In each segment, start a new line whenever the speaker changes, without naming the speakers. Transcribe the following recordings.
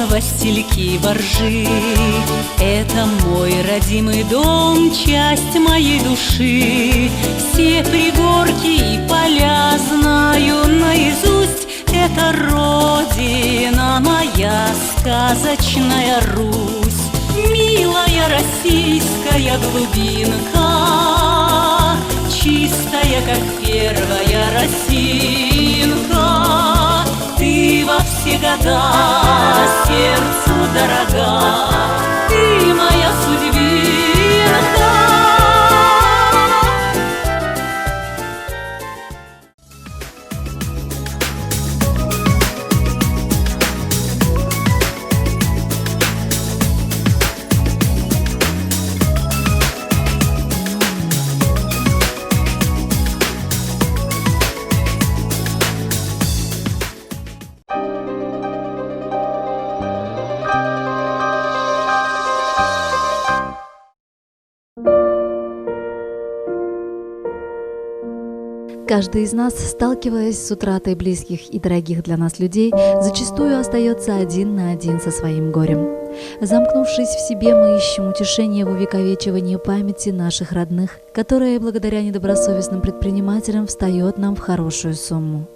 Васильки воржи. Это мой родимый дом, часть моей души. Все пригорки и поля знаю наизусть. Это родина моя, сказочная Русь. Милая российская глубинка, чистая, как первая росинка. Ты во все года сердцу дорога, ты моя судьбинка.
Каждый из нас, сталкиваясь с утратой близких и дорогих для нас людей, зачастую остается один на один со своим горем. Замкнувшись в себе, мы ищем утешение в увековечивании памяти наших родных, которая благодаря недобросовестным предпринимателям встает нам в хорошую сумму.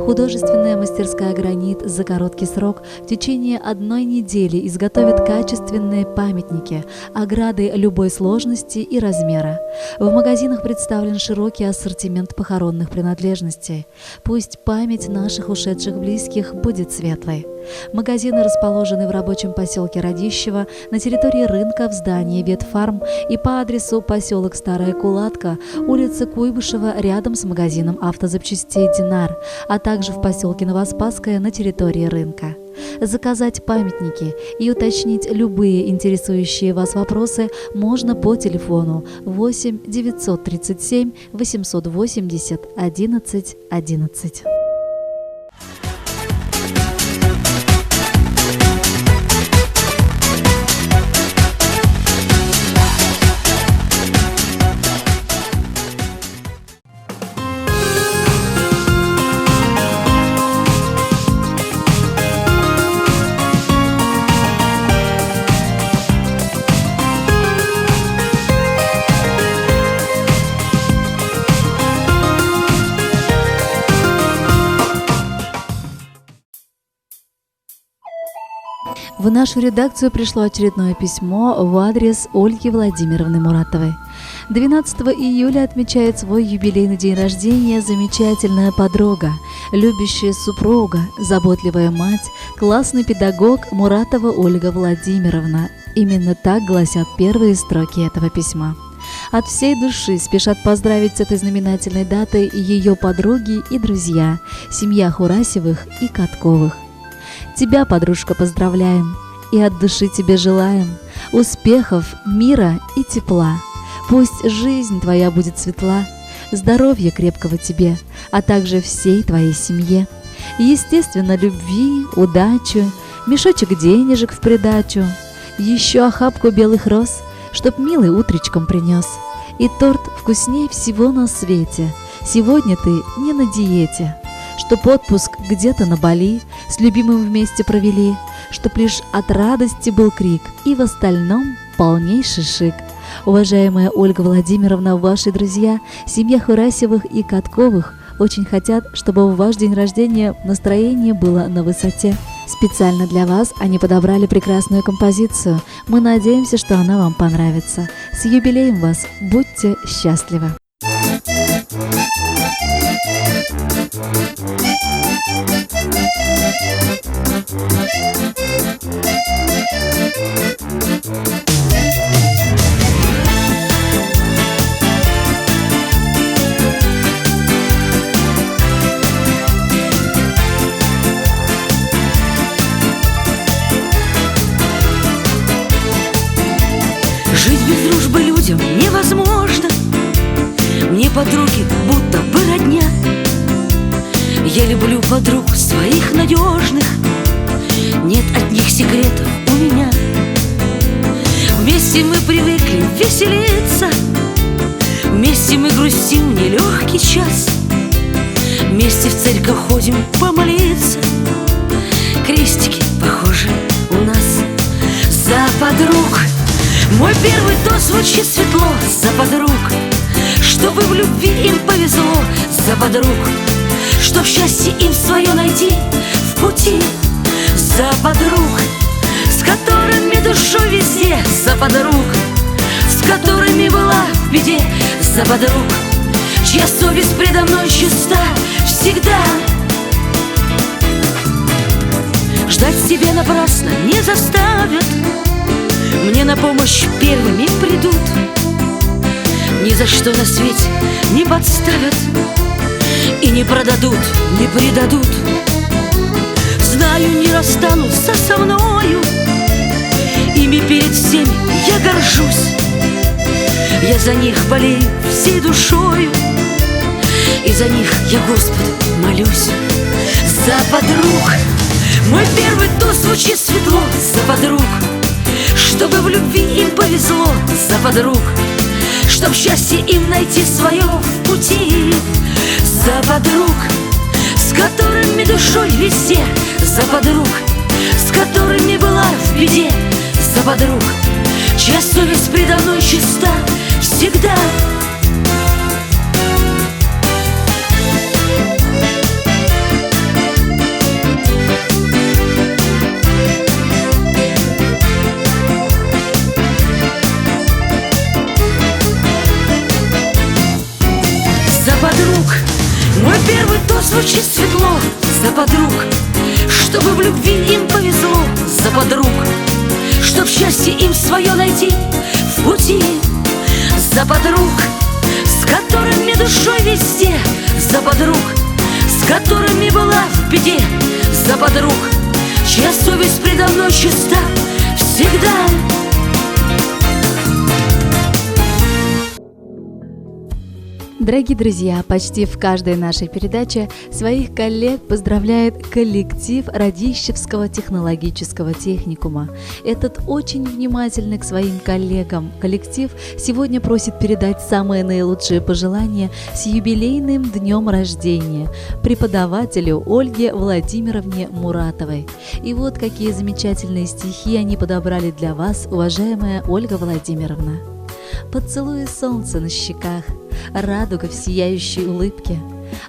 Художественная мастерская «Гранит» за короткий срок в течение одной недели изготовит качественные памятники, ограды любой сложности и размера. В магазинах представлен широкий ассортимент похоронных принадлежностей. Пусть память наших ушедших близких будет светлой. Магазины расположены в рабочем поселке Радищево, на территории рынка в здании Ветфарм и по адресу поселок Старая Кулатка, улица Куйбышева, рядом с магазином автозапчастей «Динар», а также в поселке Новоспасское на территории рынка. Заказать памятники и уточнить любые интересующие вас вопросы можно по телефону 8 937 880 11 11. В нашу редакцию пришло очередное письмо в адрес Ольги Владимировны Муратовой. 12 июля отмечает свой юбилейный день рождения замечательная подруга, любящая супруга, заботливая мать, классный педагог Муратова Ольга Владимировна. Именно так гласят первые строки этого письма. От всей души спешат поздравить с этой знаменательной датой ее подруги и друзья, семья Хурасевых и Катковых. Тебя, подружка, поздравляем и от души тебе желаем успехов, мира и тепла. Пусть жизнь твоя будет светла, здоровья крепкого тебе, а также всей твоей семье. Естественно, любви, удачу, мешочек денежек в придачу, еще охапку белых роз, чтоб милый утречком принес. И торт вкуснее всего на свете. Сегодня ты не на диете. Чтоб отпуск где-то на Бали с любимым вместе провели, чтоб лишь от радости был крик и в остальном полнейший шик. Уважаемая Ольга Владимировна, ваши друзья, семья Хурасевых и Катковых очень хотят, чтобы в ваш день рождения настроение было на высоте. Специально для вас они подобрали прекрасную композицию. Мы надеемся, что она вам понравится. С юбилеем вас! Будьте счастливы!
Жить без дружбы людям невозможно. Мне подруги будто бы родня. Я люблю подруг своих надежных, нет от них секретов у меня. Вместе мы привыкли веселиться, вместе мы грустим нелегкий час, вместе в церковь ходим помолиться, крестики похожи у подруг мой первый тост звучит светло. За подруг, чтобы в любви им повезло. За подруг, чтоб счастье им свое найти в пути. За подруг, с которыми душой везде. За подруг, с которыми была в беде. За подруг, чья совесть предо мной чиста всегда. Ждать себя напрасно не заставят, мне на помощь первыми придут. Ни за что на свете не подставят и не продадут, не предадут. Знаю, не расстанутся со мною, ими перед всеми я горжусь. Я за них болею всей душою, и за них я Господу молюсь. За подруг мой первый тост звучит светло. За подруг, чтобы в любви им повезло. За подруг, чтоб счастье им найти свое в пути. За подруг, с которыми душой везде. За подруг, с которыми была в беде. За подруг, чья совесть предо мной чиста всегда. За подруг мой первый тост звучит светло. За подруг, чтобы в любви им повезло. За подруг, чтоб счастье им свое найти в пути. За подруг, с которыми душой везде. За подруг, с которыми была в беде. За подруг, чья совесть предо мной чиста всегда.
Дорогие друзья, почти в каждой нашей передаче своих коллег поздравляет коллектив Радищевского технологического техникума. Этот очень внимательный к своим коллегам коллектив сегодня просит передать самые наилучшие пожелания с юбилейным днем рождения преподавателю Ольге Владимировне Муратовой. И вот какие замечательные стихи они подобрали для вас, уважаемая Ольга Владимировна. Поцелуи солнца на щеках, радуга в сияющей улыбке,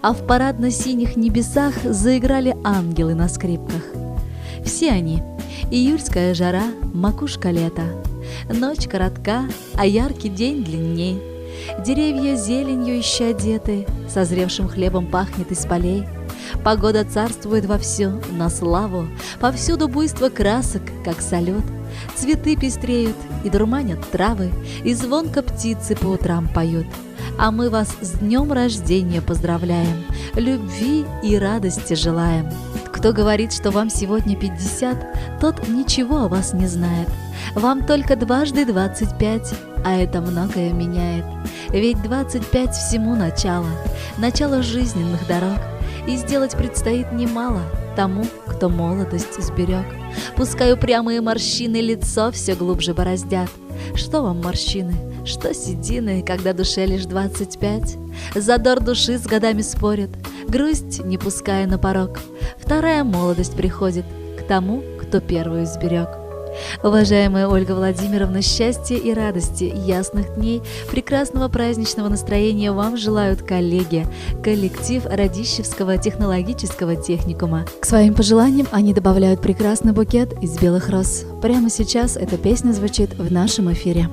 а в парадно-синих небесах заиграли ангелы на скрипках. Все они – июльская жара, макушка лета, ночь коротка, а яркий день длинней. Деревья зеленью еще одеты, созревшим хлебом пахнет из полей. Погода царствует вовсю, на славу, повсюду буйство красок, как салют. Цветы пестреют и дурманят травы, и звонко птицы по утрам поют. А мы вас с днем рождения поздравляем, любви и радости желаем. Кто говорит, что вам сегодня 50, тот ничего о вас не знает. Вам только дважды 25, а это многое меняет. Ведь 25 всему начало, начало жизненных дорог. И сделать предстоит немало тому, кто молодость сберег. Пускай упрямые морщины лицо все глубже бороздят. Что вам морщины, что седины, когда душе лишь 25? Задор души с годами спорит, грусть не пуская на порог. Вторая молодость приходит к тому, кто первую сберег. Уважаемая Ольга Владимировна, счастья и радости, ясных дней, прекрасного праздничного настроения вам желают коллеги, коллектив Радищевского технологического техникума. К своим пожеланиям они добавляют прекрасный букет из белых роз. Прямо сейчас эта песня звучит в нашем эфире.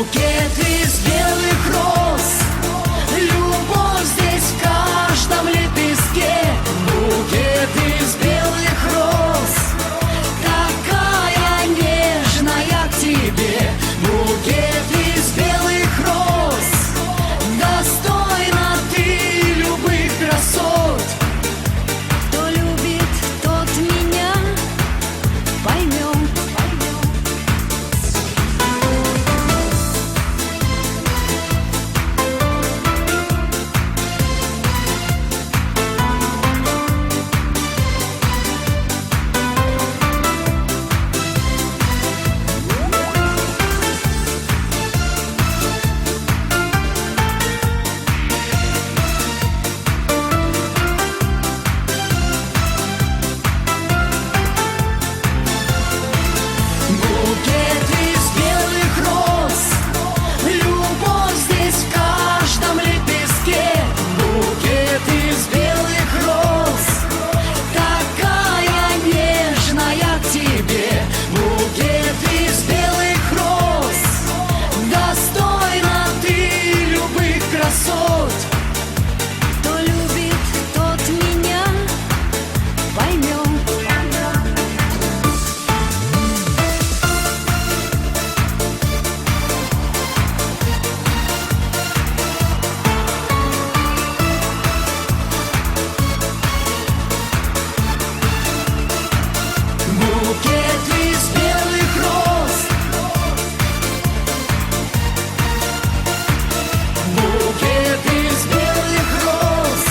Букет из белых роз, любовь здесь в каждом лепестке. Букет из белых роз, такая нежная к тебе. Букет из белых роз, достойна ты любых красот.
Кто любит, тот меня поймет.
Букет из белых роз, любовь здесь в каждом лепестке. Букет из белых роз, такая нежная к тебе. Букет из белых роз, достойна ты любых красот.
Кто любит, тот меня поймет.
Букет из белых роз, букет из белых роз,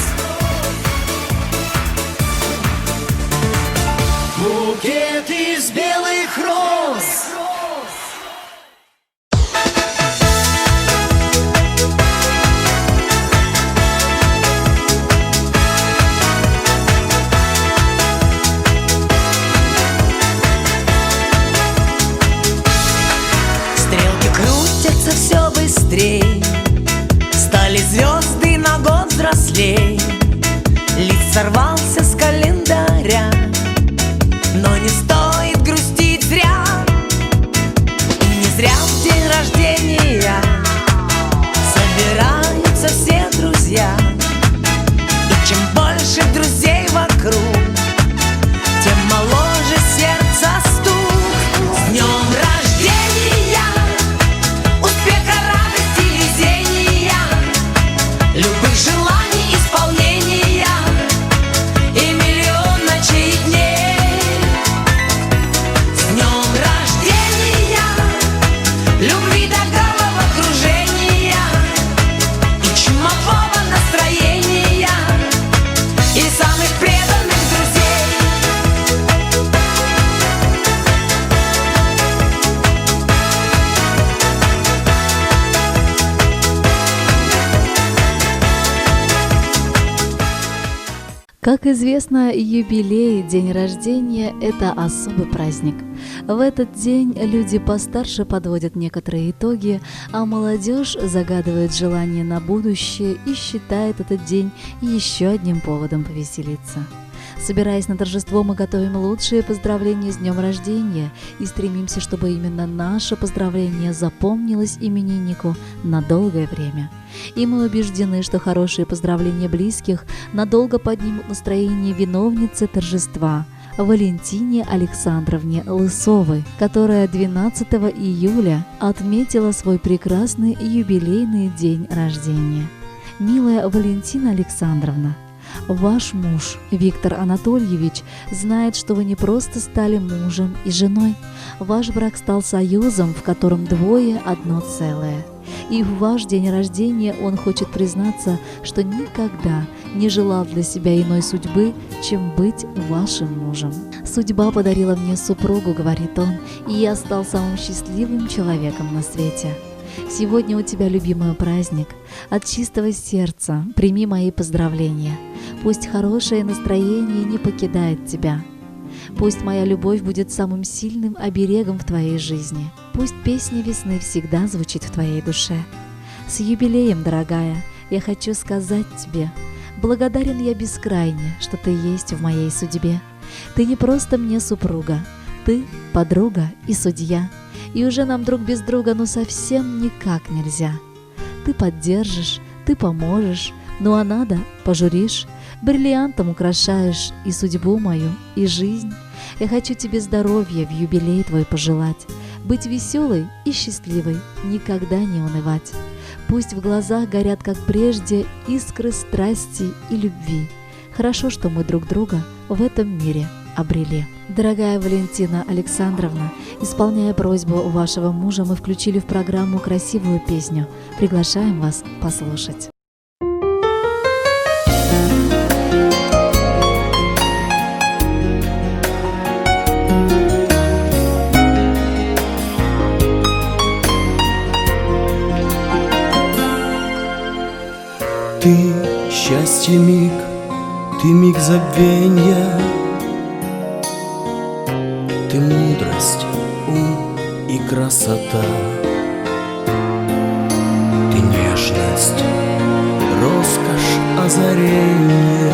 букет из белых роз.
Стрелки крутятся все быстрей, стали звезды на год взрослей. Лист сорвался с календаря, но не стоит грустить зря. И не зря в день рождения собираются все друзья. И чем больше друзей вокруг, тем моложе сердце стук. С днем рождения, успеха, радости, везения, любых желаний исполнения и миллион ночей и дней. С днем рождения, любви до головокружения и чумового настроения и самых преданных друзей.
Как известно, юбилей, день рождения – это особый праздник. В этот день люди постарше подводят некоторые итоги, а молодежь загадывает желания на будущее и считает этот день еще одним поводом повеселиться. Собираясь на торжество, мы готовим лучшие поздравления с днем рождения и стремимся, чтобы именно наше поздравление запомнилось имениннику на долгое время. И мы убеждены, что хорошие поздравления близких надолго поднимут настроение виновницы торжества Валентине Александровне Лысовой, которая 12 июля отметила свой прекрасный юбилейный день рождения. Милая Валентина Александровна, ваш муж Виктор Анатольевич знает, что вы не просто стали мужем и женой. Ваш брак стал союзом, в котором двое одно целое. И в ваш день рождения он хочет признаться, что никогда не желал для себя иной судьбы, чем быть вашим мужем. «Судьба подарила мне супругу», — говорит он, — «и я стал самым счастливым человеком на свете». Сегодня у тебя любимый праздник. От чистого сердца прими мои поздравления. Пусть хорошее настроение не покидает тебя. Пусть моя любовь будет самым сильным оберегом в твоей жизни. Пусть песня весны всегда звучит в твоей душе. С юбилеем, дорогая, я хочу сказать тебе, благодарен я бескрайне, что ты есть в моей судьбе. Ты не просто мне супруга, ты подруга и судья. И уже нам друг без друга ну совсем никак нельзя. Ты поддержишь, ты поможешь, ну а надо, пожуришь, бриллиантом украшаешь и судьбу мою, и жизнь. Я хочу тебе здоровья в юбилей твой пожелать, быть веселой и счастливой, никогда не унывать. Пусть в глазах горят, как прежде, искры страсти и любви. Хорошо, что мы друг друга в этом мире обрели. Дорогая Валентина Александровна, исполняя просьбу вашего мужа, мы включили в программу красивую песню. Приглашаем вас послушать.
Ты счастье миг, ты миг забвенья, ты мудрость, ум и красота, ты нежность, роскошь, озарение,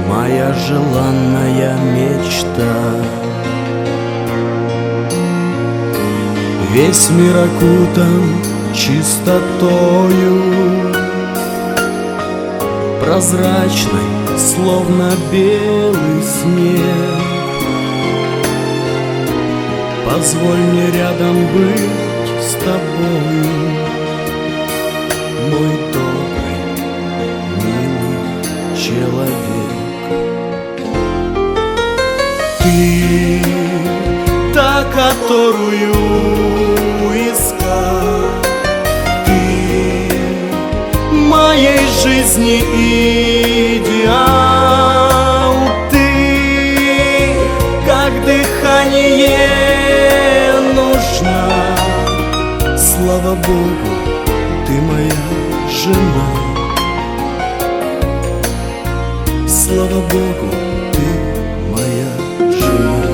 моя желанная мечта. Весь мир окутан чистотою, прозрачной, словно белый снег. Позволь мне рядом быть с тобою, мой добрый, милый человек. Ты та, которую искал, ты моей жизни идеал, ты как дыхание нужна. Слава Богу, ты моя жена. Слава Богу, ты моя жена.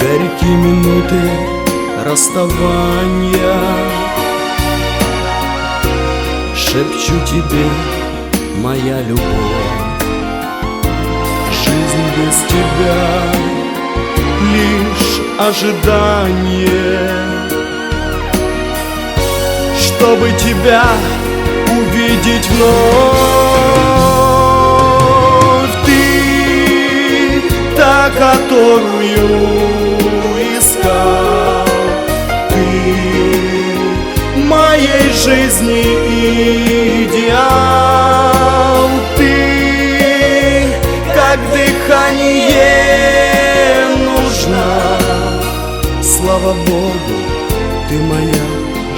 Горькие минуты расставания, шепчу тебе, моя любовь. Жизнь без тебя лишь ожидание, чтобы тебя увидеть вновь. Ты та, которую искал, ты моей жизни идеал, ты как дыхание нужна. Слава Богу, ты моя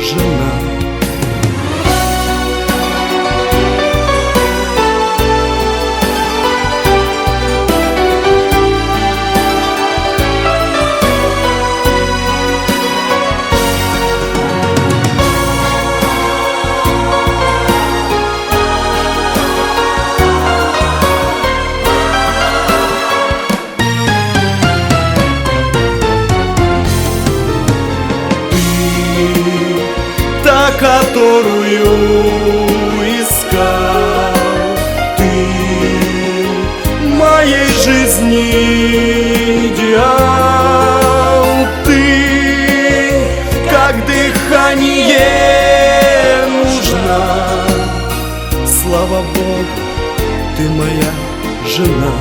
жена. Которую искал, ты моей жизни идеал, ты как дыхание нужна. Слава Богу, ты моя жена.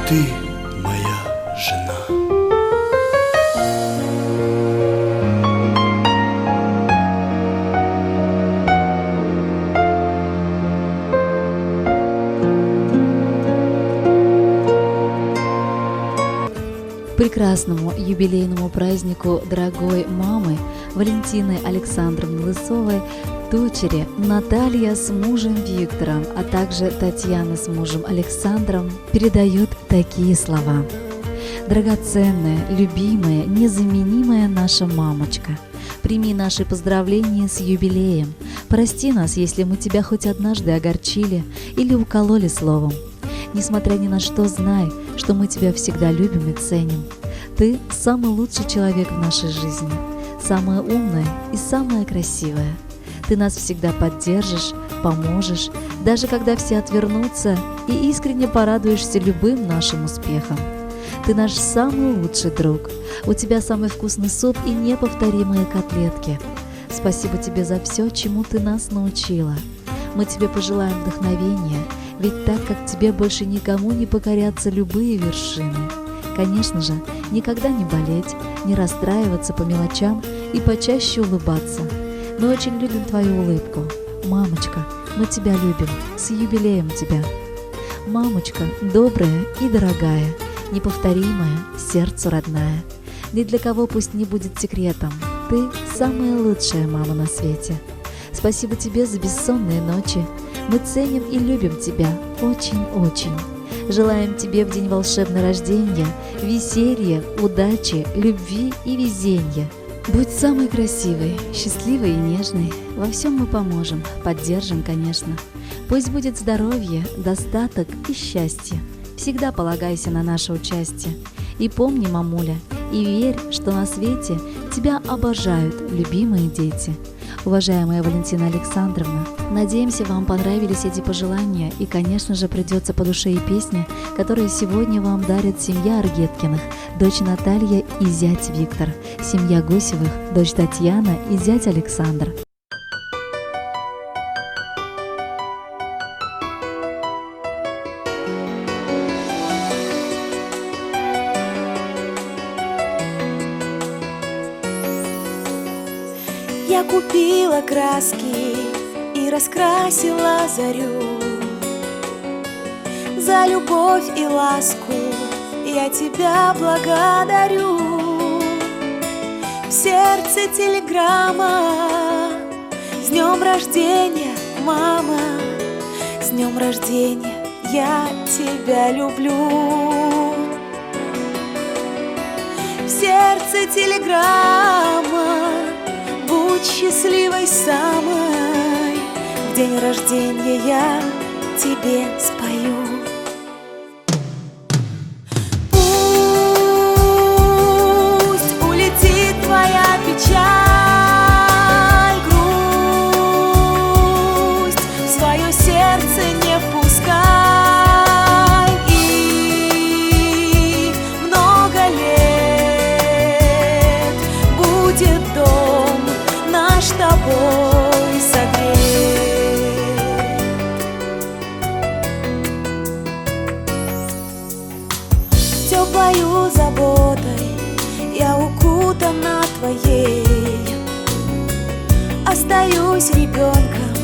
Ты моя жена.
Прекрасному юбилейному празднику дорогой мамы Валентины Александровны Лысовой, дочери Наталья с мужем Виктором, а также Татьяна с мужем Александром передают такие слова. Драгоценная, любимая, незаменимая наша мамочка, прими наши поздравления с юбилеем. Прости нас, если мы тебя хоть однажды огорчили или укололи словом. Несмотря ни на что, знай, что мы тебя всегда любим и ценим. Ты самый лучший человек в нашей жизни, Самая умная и самая красивая. Ты нас всегда поддержишь, поможешь, даже когда все отвернутся, и искренне порадуешься любым нашим успехам. Ты наш самый лучший друг. У тебя самый вкусный суп и неповторимые котлетки. Спасибо тебе за все, чему ты нас научила. Мы тебе пожелаем вдохновения, ведь так, как тебе, больше никому не покорятся любые вершины. Конечно же, никогда не болеть, не расстраиваться по мелочам и почаще улыбаться. Мы очень любим твою улыбку. Мамочка, мы тебя любим. С юбилеем тебя. Мамочка, добрая и дорогая, неповторимая, сердцу родная. Ни для кого пусть не будет секретом. Ты самая лучшая мама на свете. Спасибо тебе за бессонные ночи. Мы ценим и любим тебя очень-очень. Желаем тебе в день волшебного рождения веселья, удачи, любви и везения. Будь самой красивой, счастливой и нежной. Во всем мы поможем, поддержим, конечно. Пусть будет здоровье, достаток и счастье. Всегда полагайся на наше участие. И помни, мамуля, и верь, что на свете тебя обожают любимые дети. Уважаемая Валентина Александровна, надеемся, вам понравились эти пожелания и, конечно же, придется по душе и песня, которую сегодня вам дарит семья Аргеткиных, дочь Наталья и зять Виктор, семья Гусевых, дочь Татьяна и зять Александр.
Я купила краски и раскрасила зарю. За любовь и ласку я тебя благодарю. В сердце телеграмма: с днем рождения, мама, с днем рождения, я тебя люблю. В сердце телеграмма: будь счастливой самой, в день рождения я тебе спою. Пусть улетит твоя печаль, грусть в свое сердце не впускай. И много лет будет дом наш тобой согрет. Теплою заботой я укутана твоей. Остаюсь ребенком,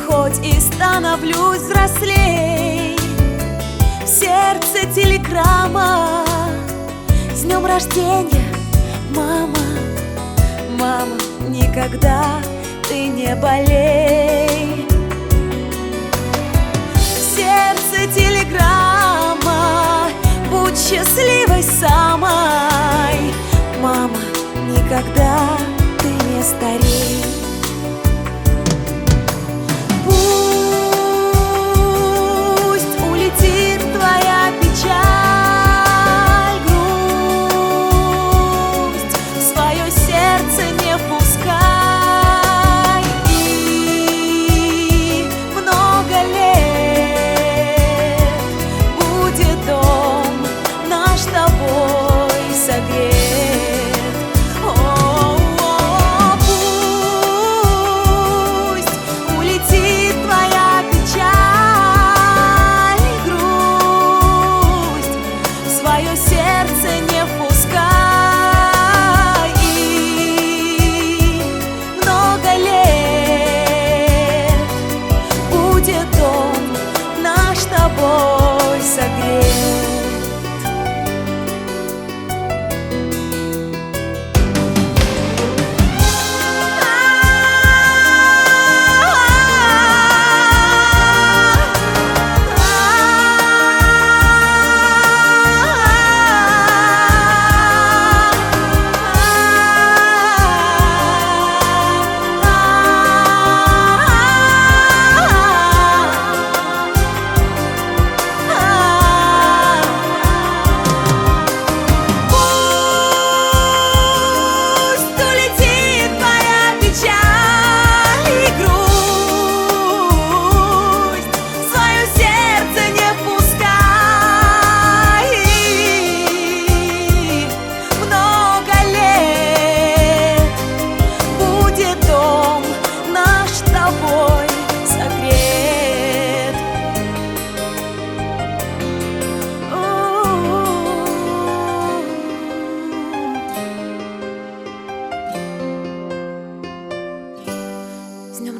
хоть и становлюсь взрослей. В сердце телеграмма: с днем рождения, мама, мама, никогда ты не болей. В сердце телеграмма: будь счастливой самой, мама, никогда ты не старей. Пусть улетит твоя печаль, грусть в свое сердце не впускай. И много лет будет дом наш тобой согрет. О-о-о.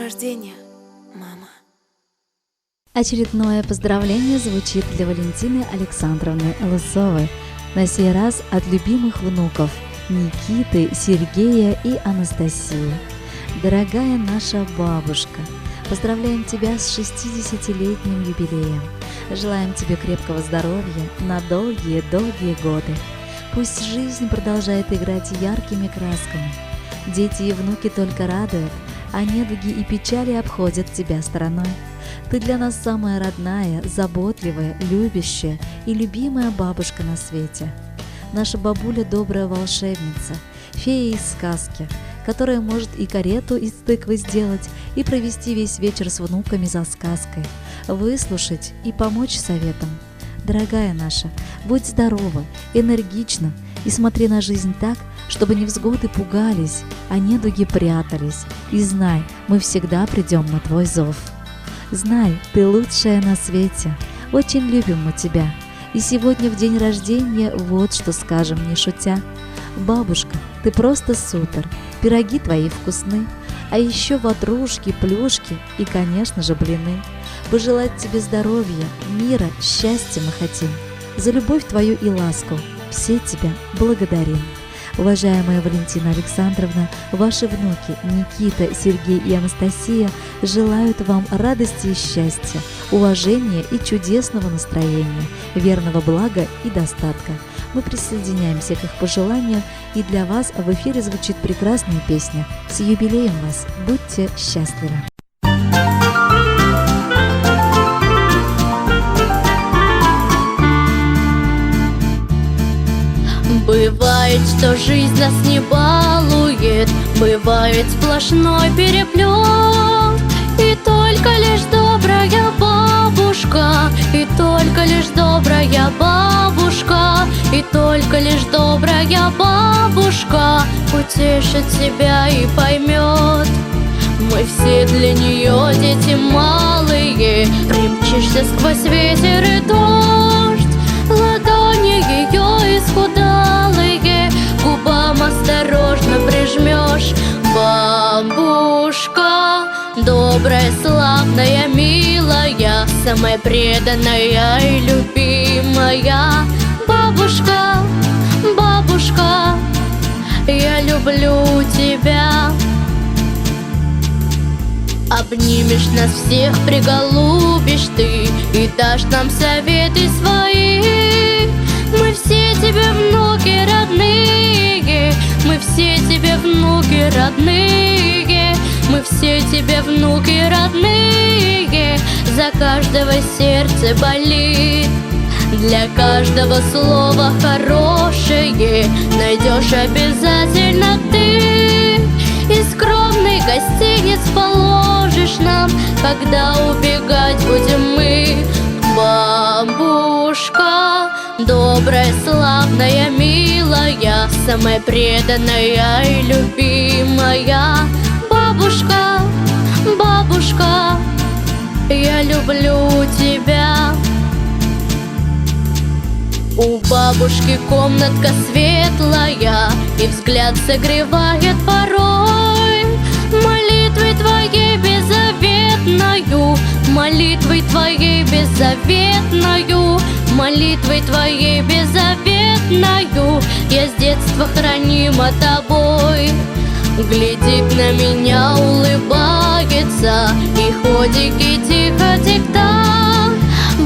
рождения, мама!
Очередное поздравление звучит для Валентины Александровны Лысовой. На сей раз от любимых внуков Никиты, Сергея и Анастасии. Дорогая наша бабушка, поздравляем тебя с 60-летним юбилеем. Желаем тебе крепкого здоровья на долгие-долгие годы. Пусть жизнь продолжает играть яркими красками. Дети и внуки только радуют, а недуги и печали обходят тебя стороной. Ты для нас самая родная, заботливая, любящая и любимая бабушка на свете. Наша бабуля добрая волшебница, фея из сказки, которая может и карету из тыквы сделать, и провести весь вечер с внуками за сказкой, выслушать и помочь советом. Дорогая наша, будь здорова, энергична и смотри на жизнь так, чтобы невзгоды пугались, а недуги прятались. И знай, мы всегда придем на твой зов. Знай, ты лучшая на свете. Очень любим мы тебя. И сегодня в день рождения вот что скажем, не шутя. Бабушка, ты просто супер. Пироги твои вкусны. А еще ватрушки, плюшки и, конечно же, блины. Пожелать тебе здоровья, мира, счастья мы хотим. За любовь твою и ласку все тебя благодарим. Уважаемая Валентина Александровна, ваши внуки Никита, Сергей и Анастасия желают вам радости и счастья, уважения и чудесного настроения, верного блага и достатка. Мы присоединяемся к их пожеланиям, и для вас в эфире звучит прекрасная песня. С юбилеем вас! Будьте счастливы!
Бывает, что жизнь нас не балует, бывает сплошной переплет. И только лишь добрая бабушка, и только лишь добрая бабушка, и только лишь добрая бабушка утешит тебя и поймет. Мы все для нее дети малые, примчишься сквозь ветер и дождь, ладони ее исхудалые губам осторожно прижмешь. Бабушка, добрая, славная, милая, самая преданная и любимая. Бабушка, бабушка, я люблю тебя. Обнимешь нас всех, приголубишь ты и дашь нам советы свои. Мы все тебе внуки родные, мы все тебе внуки родные, мы все тебе внуки родные. За каждого сердце болит, для каждого слова хорошее найдешь обязательно ты. И скромный гостиниц положишь нам, когда убегать будем мы. Бабушка, добрая, славная, милая, самая преданная и любимая. Бабушка, бабушка, я люблю тебя. У бабушки комнатка светлая, и взгляд согревает порой. Молитвой твоей беззаветною, молитвой твоей беззаветною, молитвой твоей беззаветною я с детства хранима тобой. Глядит на меня, улыбается, и ходики тихо тик-так.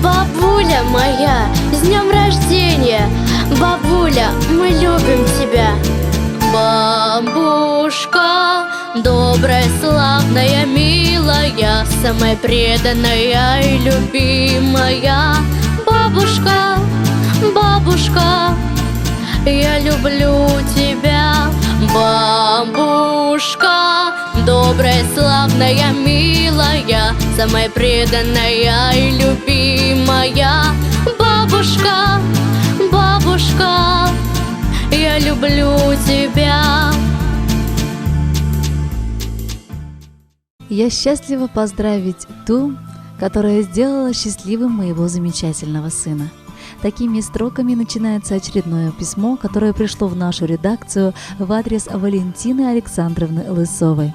Бабуля моя, с днем рождения! Бабуля, мы любим тебя! Бабушка, добрая, славная, милая, самая преданная и любимая. Бабушка, бабушка, я люблю тебя. Бабушка, добрая, славная, милая, самая преданная и любимая. Бабушка, бабушка, я люблю тебя.
Я счастлива поздравить ту, которая сделала счастливым моего замечательного сына. Такими строками начинается очередное письмо, которое пришло в нашу редакцию в адрес Валентины Александровны Лысовой.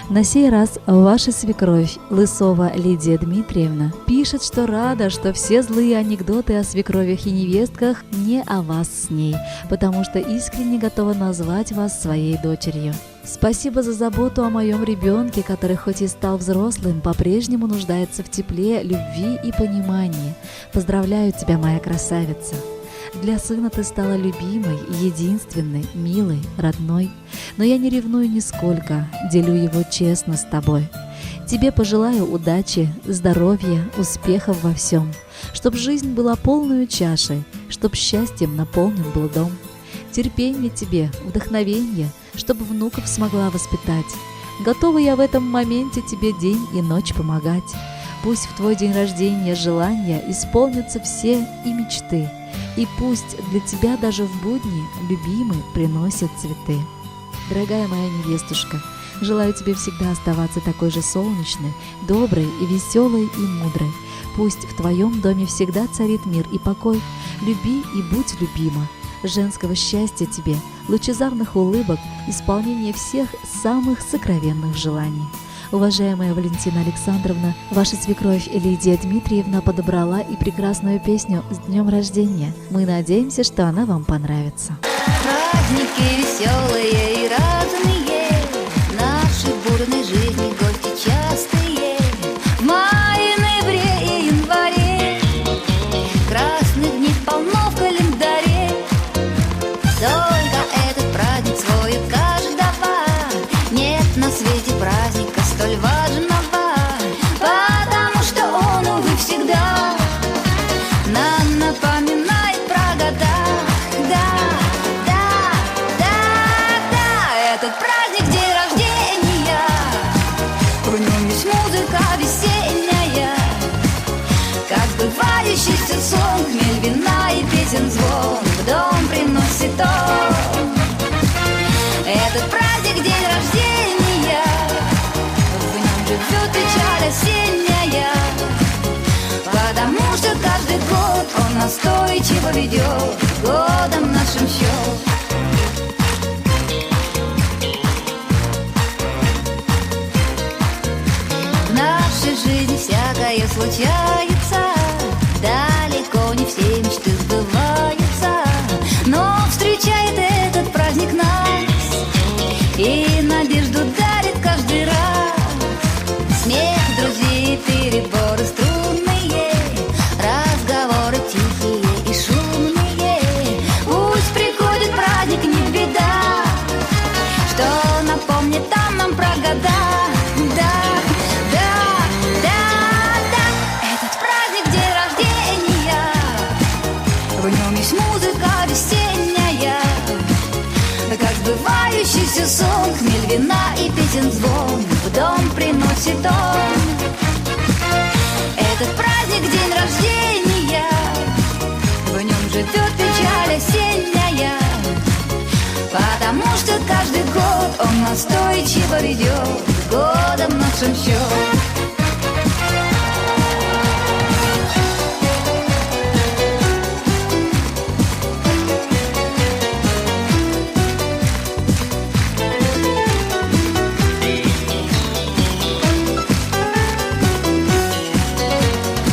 На сей раз ваша свекровь Лысова Лидия Дмитриевна пишет, что рада, что все злые анекдоты о свекровях и невестках не о вас с ней, потому что искренне готова назвать вас своей дочерью. Спасибо за заботу о моем ребенке, который хоть и стал взрослым, по-прежнему нуждается в тепле, любви и понимании. Поздравляю тебя, моя красавица. Для сына ты стала любимой, единственной, милой, родной. Но я не ревную нисколько, делю его честно с тобой. Тебе пожелаю удачи, здоровья, успехов во всем. Чтоб жизнь была полную чашей, чтоб счастьем наполнен был дом. Терпение тебе, вдохновение, чтобы внуков смогла воспитать. Готова я в этом моменте тебе день и ночь помогать. Пусть в твой день рождения желания исполнятся все и мечты. И пусть для тебя даже в будни любимый приносят цветы. Дорогая моя невестушка, желаю тебе всегда оставаться такой же солнечной, доброй, и веселой и мудрой. Пусть в твоем доме всегда царит мир и покой. Люби и будь любима. Женского счастья тебе, лучезарных улыбок, исполнения всех самых сокровенных желаний. Уважаемая Валентина Александровна, ваша свекровь Лидия Дмитриевна подобрала и прекрасную песню «С днем рождения». Мы надеемся, что она вам понравится.
Праздники веселые и разные, нашей бурной жизни гости частые. В мае, ноябре и январе красных дней полно в календаре. Только этот праздник свой у каждого. Нет на свете праздника столь важного, потому что он, увы, всегда нам напоминает про года. Да, да, да, да, этот праздник день рождения, в нем есть музыка весенняя, как сбывающийся сон, хмель вина и песен звон в дом приносит он. Этот праздник день рождения, в нем живет печаль осенняя, потому что каждый год он настойчиво ведет годом нашим счет. В нашей жизни всякое случается, далеко не все мечты сбываются, но встречает этот праздник нас и надежду дарит каждый раз. Смех друзей, переборы струнные, разговоры тихие и шумные. Пусть приходит праздник, не беда, что напомнит там нам про года. Да, да, да, да, этот праздник день рождения, в нем есть музыка весенняя, как сбывающийся сон, хмель вина и песен звон в дом приносит он. Этот праздник день рождения, в нем живет печаль осенняя, потому что каждый год он настойчиво ведет годом нашим счет.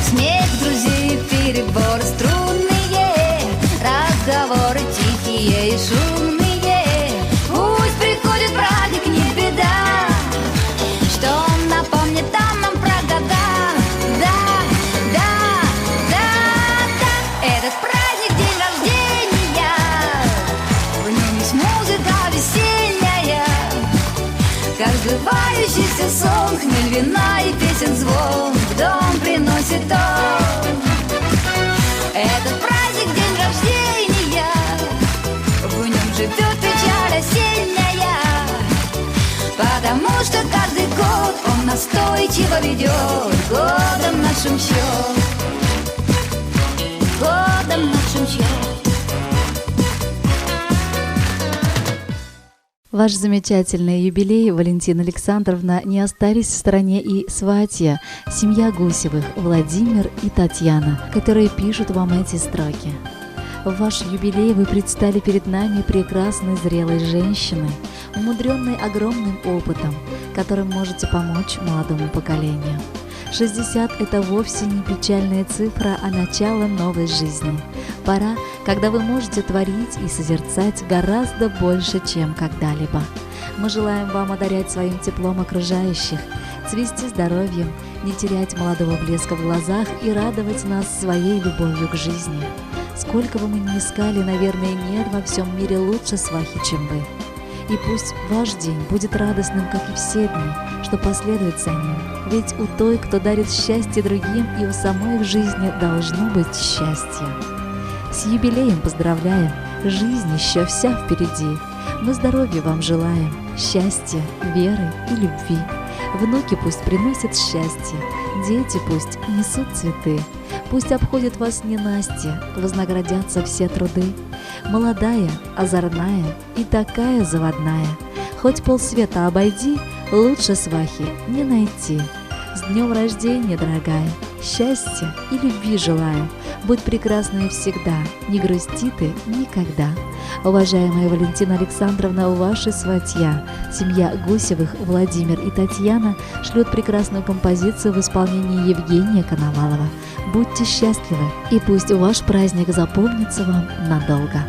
Смех друзей, переборы струнные, разговоры тихие и шумные. Пусть приходит праздник, не беда, что он напомнит там нам про года. Да, да, да, да, этот праздник день рождения, в нем есть музыка весенняя, как сбывающийся сон, хмель вина и песен звон в дом приносит он. Этот праздник день рождения, в нем живет печаль осенняя, потому что каждый год он настойчиво ведет годом нашим счет, годом нашим счет.
Ваш замечательный юбилей, Валентина Александровна, не остались в стороне и сватья, семья Гусевых, Владимир и Татьяна, которые пишут вам эти строки. В ваш юбилей вы предстали перед нами прекрасной зрелой женщиной, умудренной огромным опытом, которым можете помочь молодому поколению. 60 – это вовсе не печальная цифра, а начало новой жизни. Пора, когда вы можете творить и созерцать гораздо больше, чем когда-либо. Мы желаем вам одарять своим теплом окружающих, цвести здоровьем, не терять молодого блеска в глазах и радовать нас своей любовью к жизни. Сколько бы мы ни искали, наверное, нет во всем мире лучше свахи, чем вы. И пусть ваш день будет радостным, как и все дни, что последует за ним. Ведь у той, кто дарит счастье другим, и у самой в жизни должно быть счастье. С юбилеем поздравляем! Жизнь еще вся впереди. Мы здоровья вам желаем, счастья, веры и любви. Внуки пусть приносят счастье, дети пусть несут цветы. Пусть обходят вас ненастья, вознаградятся все труды. Молодая, озорная и такая заводная. Хоть полсвета обойди, лучше свахи не найти. С днем рождения, дорогая! Счастья и любви желаю. Будь прекрасной всегда, не грусти ты никогда. Уважаемая Валентина Александровна, ваша сватья, семья Гусевых, Владимир и Татьяна шлют прекрасную композицию в исполнении Евгения Коновалова. Будьте счастливы, и пусть ваш праздник запомнится вам надолго.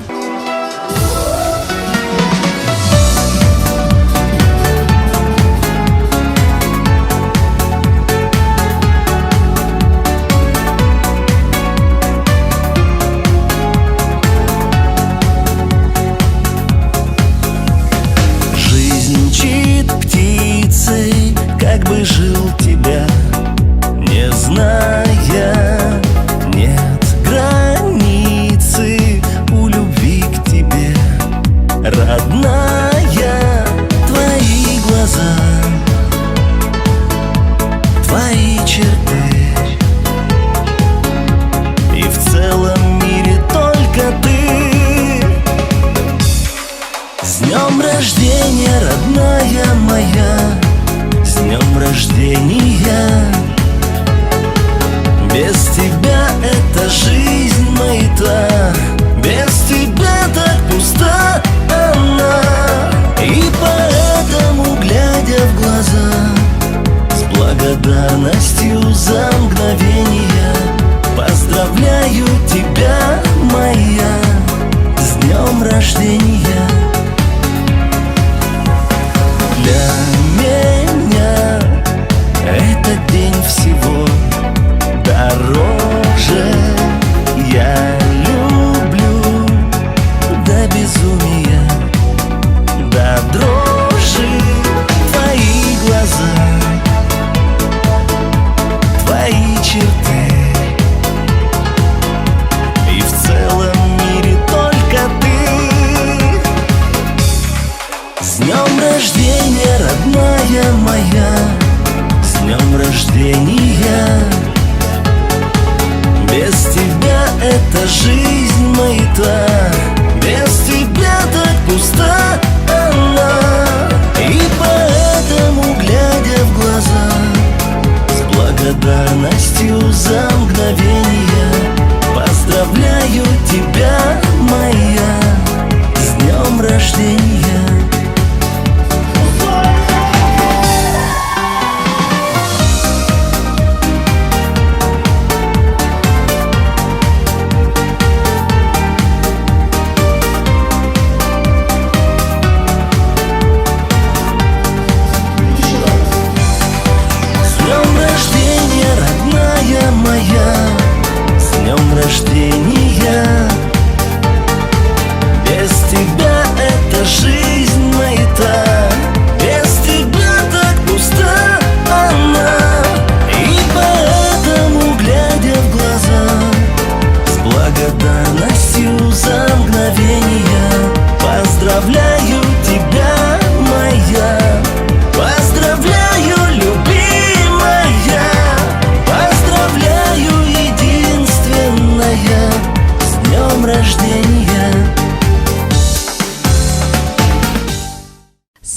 Птицей, как бы жил тебя, не зная, нет границы у любви к тебе, родная. Твои глаза, твои черты, и в целом мире только ты. С днем рождения, родная моя, с днем рождения. Без тебя эта жизнь маята, без тебя так пуста она. И поэтому, глядя в глаза, с благодарностью за мгновение, поздравляю тебя, моя, с днем рождения. Для меня этот день всего дороже. Я люблю до безумия, до дрожи твои глаза,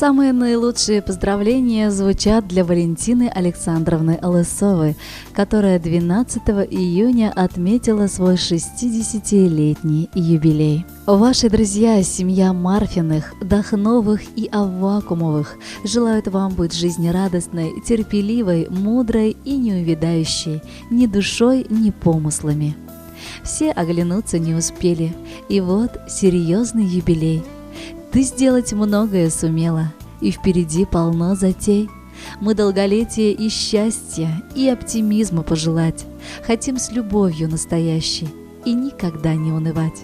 Самые наилучшие поздравления звучат для Валентины Александровны Лысовой, которая 12 июня отметила свой 60-летний юбилей. Ваши друзья, семья Марфиных, Дахновых и Аввакумовых желают вам быть жизнерадостной, терпеливой, мудрой и неувядающей ни душой, ни помыслами. Все оглянуться не успели, и вот серьезный юбилей. Ты сделать многое сумела, и впереди полно затей. Мы долголетия и счастья, и оптимизма пожелать. Хотим с любовью настоящей и никогда не унывать.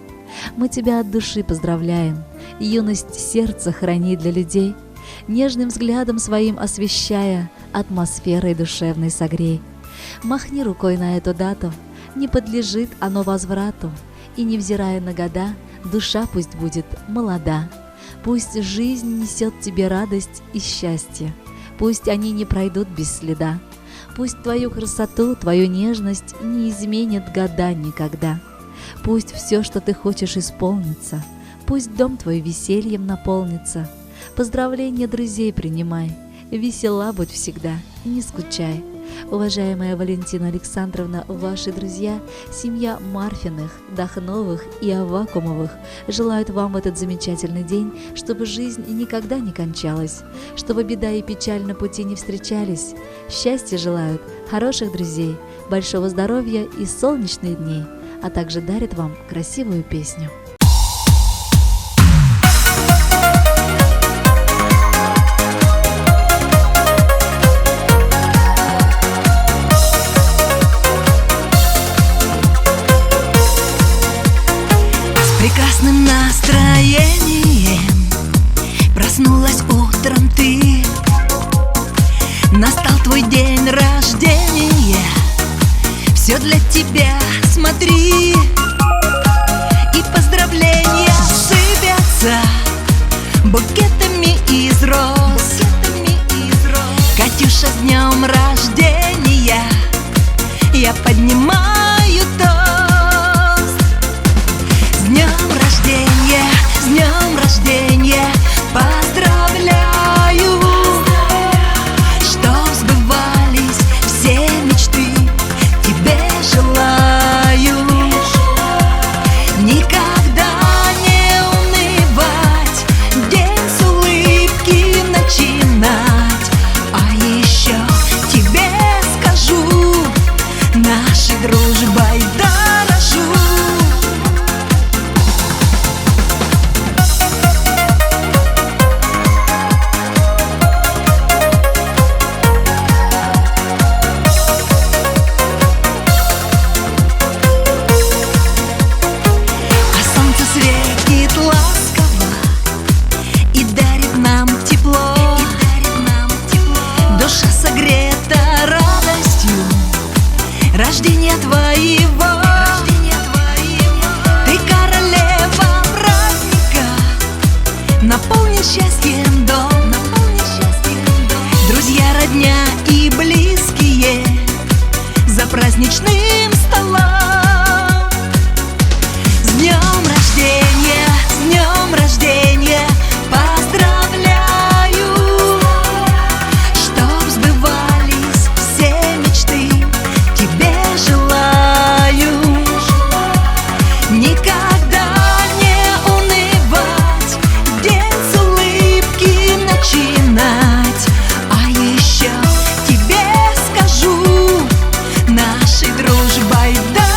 Мы тебя от души поздравляем, юность сердца храни для людей, нежным взглядом своим освещая, атмосферой душевной согрей. Махни рукой на эту дату, не подлежит оно возврату, и, невзирая на года, душа пусть будет молода. Пусть жизнь несет тебе радость и счастье, пусть они не пройдут без следа. Пусть твою красоту, твою нежность не изменят года никогда. Пусть все, что ты хочешь, исполнится, пусть дом твой весельем наполнится. Поздравления друзей принимай, весела будь всегда, не скучай. Уважаемая Валентина Александровна, ваши друзья, семья Марфиных, Дахновых и Аввакумовых желают вам в этот замечательный день, чтобы жизнь никогда не кончалась, чтобы беда и печаль на пути не встречались. Счастья желают, хороших друзей, большого здоровья и солнечных дней, а также дарят вам красивую песню.
Прекрасным настроением проснулась утром ты. Настал твой день рождения, все для тебя, смотри. И поздравления сыпятся букетами из роз. Катюша, с днем рождения, я поднимаю тост. С днем рождения, с днем рождения, поздравляю, чтоб сбывались все мечты, тебе желаю. Никогда не унывать, день с улыбки начинать. А еще тебе скажу, нашей дружбой дорожу. Светит ласково и дарит нам тепло. Душа согрета радостью рождения твоего. Ты королева праздника, наполни счастьем дом. Друзья, родня и близкие за праздничным столом. С днем рождения, с днем рождения, поздравляю, чтоб сбывались все мечты, тебе желаю. Никогда не унывать, день с улыбки начинать. А еще тебе скажу, нашей дружбой дорожу.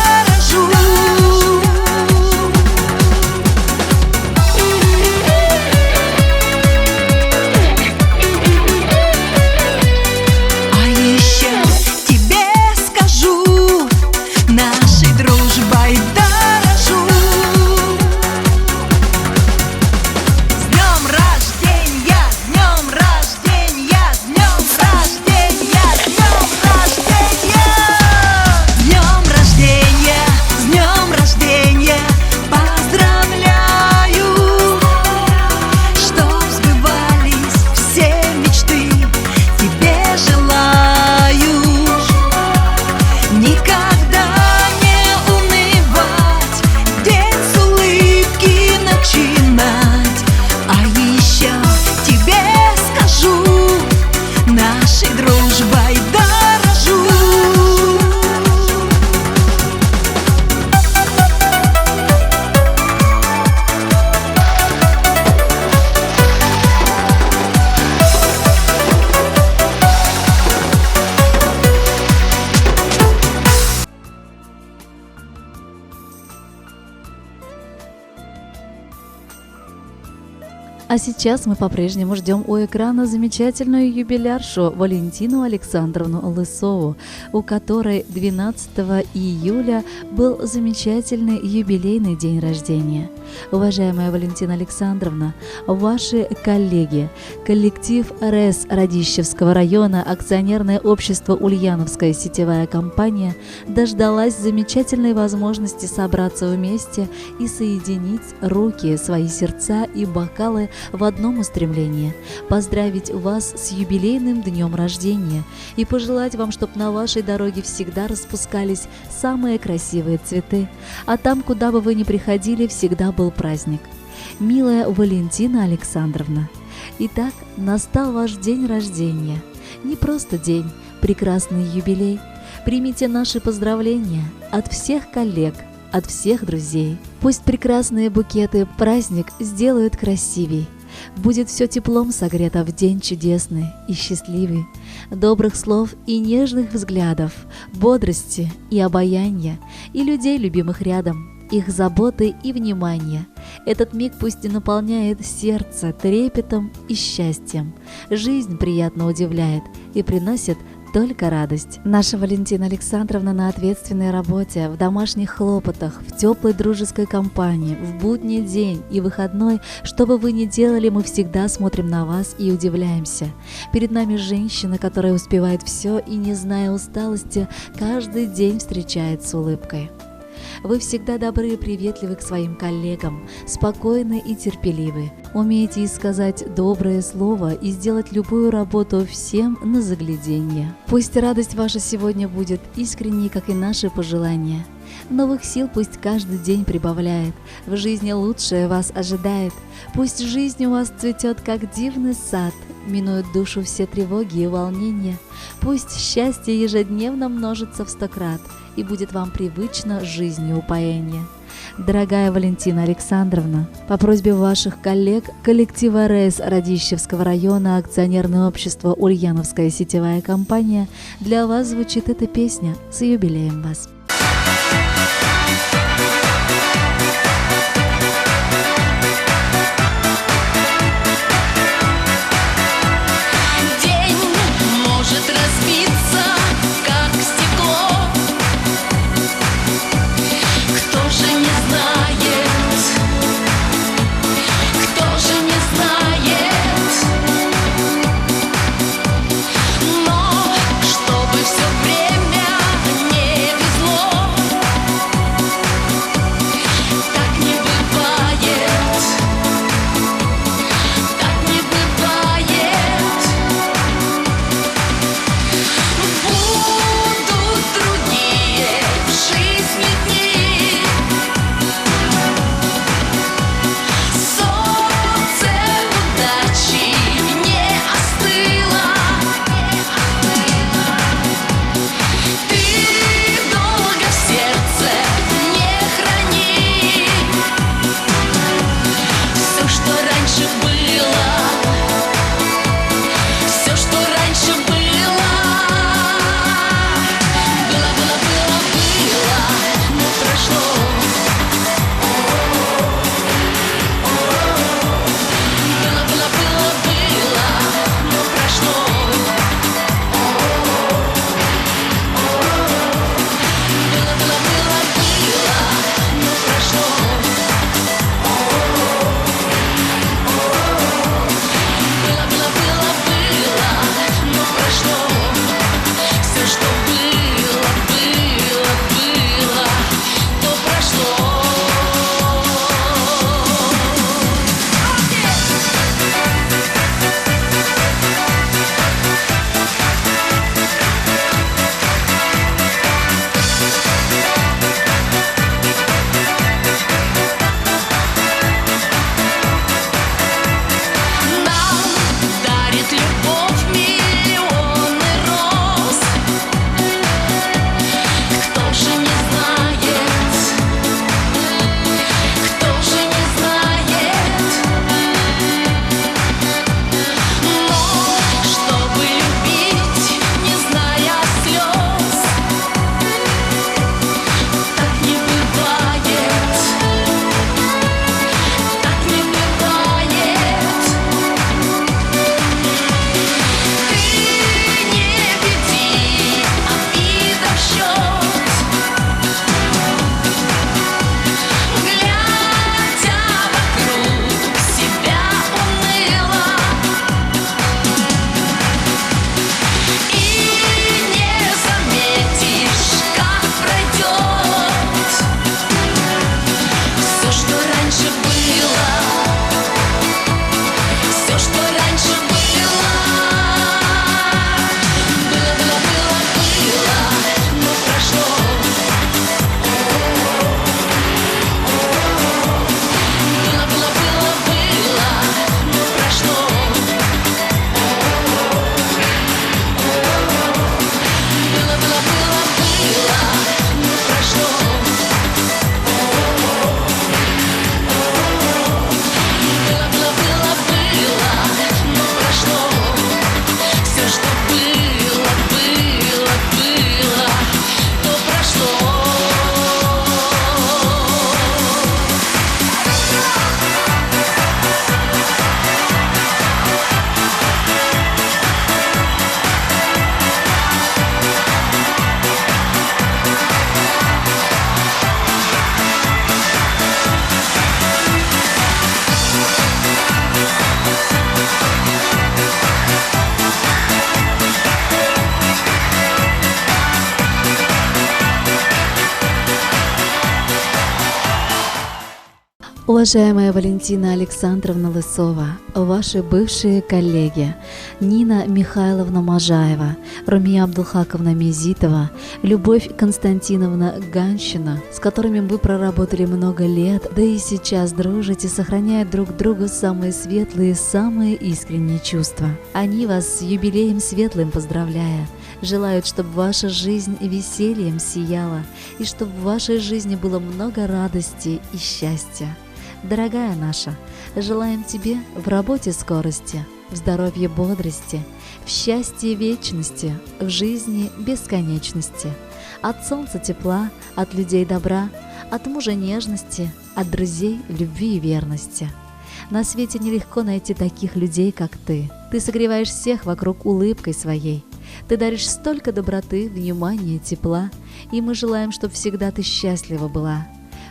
А сейчас мы по-прежнему ждем у экрана замечательную юбиляршу Валентину Александровну Лысову, у которой 12 июля был замечательный юбилейный день рождения. Уважаемая Валентина Александровна, ваши коллеги, коллектив РЭС Радищевского района, акционерное общество «Ульяновская сетевая компания» дождалась замечательной возможности собраться вместе и соединить руки, свои сердца и бокалы в одном устремлении – поздравить вас с юбилейным днем рождения и пожелать вам, чтобы на вашей дороге всегда распускались самые красивые цветы, а там, куда бы вы ни приходили, всегда был праздник. Милая Валентина Александровна, итак, настал ваш день рождения. Не просто день, прекрасный юбилей. Примите наши поздравления от всех коллег, от всех друзей. Пусть прекрасные букеты праздник сделают красивей. Будет все теплом согрето в день чудесный и счастливый. Добрых слов и нежных взглядов, бодрости и обаяния, и людей, любимых рядом, их заботы и внимания. Этот миг пусть и наполняет сердце трепетом и счастьем. Жизнь приятно удивляет и приносит только радость. Наша Валентина Александровна на ответственной работе, в домашних хлопотах, в теплой дружеской компании, в будний день и выходной, что бы вы ни делали, мы всегда смотрим на вас и удивляемся. Перед нами женщина, которая успевает все и, не зная усталости, каждый день встречает с улыбкой. Вы всегда добры и приветливы к своим коллегам, спокойны и терпеливы. Умеете и сказать доброе слово и сделать любую работу всем на загляденье. Пусть радость ваша сегодня будет искренней, как и наши пожелания. Новых сил пусть каждый день прибавляет, в жизни лучшее вас ожидает. Пусть жизнь у вас цветет, как дивный сад, минуют душу все тревоги и волнения. Пусть счастье ежедневно множится в 100 крат, и будет вам привычно жизнью упоение. Дорогая Валентина Александровна, по просьбе ваших коллег коллектива РЭС Радищевского района акционерное общество «Ульяновская сетевая компания» для вас звучит эта песня. С юбилеем вас!
День может разбиться, как стекло. Кто же не знает, кто же не знает. Но чтобы все время не везло,
Уважаемая Валентина Александровна Лысова, ваши бывшие коллеги Нина Михайловна Можаева, Румия Абдулхаковна Мезитова, Любовь Константиновна Ганщина, с которыми вы проработали много лет, да и сейчас дружите, сохраняя друг другу самые светлые, самые искренние чувства. Они вас с юбилеем светлым поздравляя, желают, чтобы ваша жизнь весельем сияла и чтобы в вашей жизни было много радости и счастья. Дорогая наша, желаем тебе в работе скорости, в здоровье бодрости, в счастье вечности, в жизни бесконечности. От солнца тепла, от людей добра, от мужа нежности, от друзей любви и верности. На свете нелегко найти таких людей, как ты. Ты согреваешь всех вокруг улыбкой своей. Ты даришь столько доброты, внимания, тепла, и мы желаем, чтобы всегда ты счастлива была.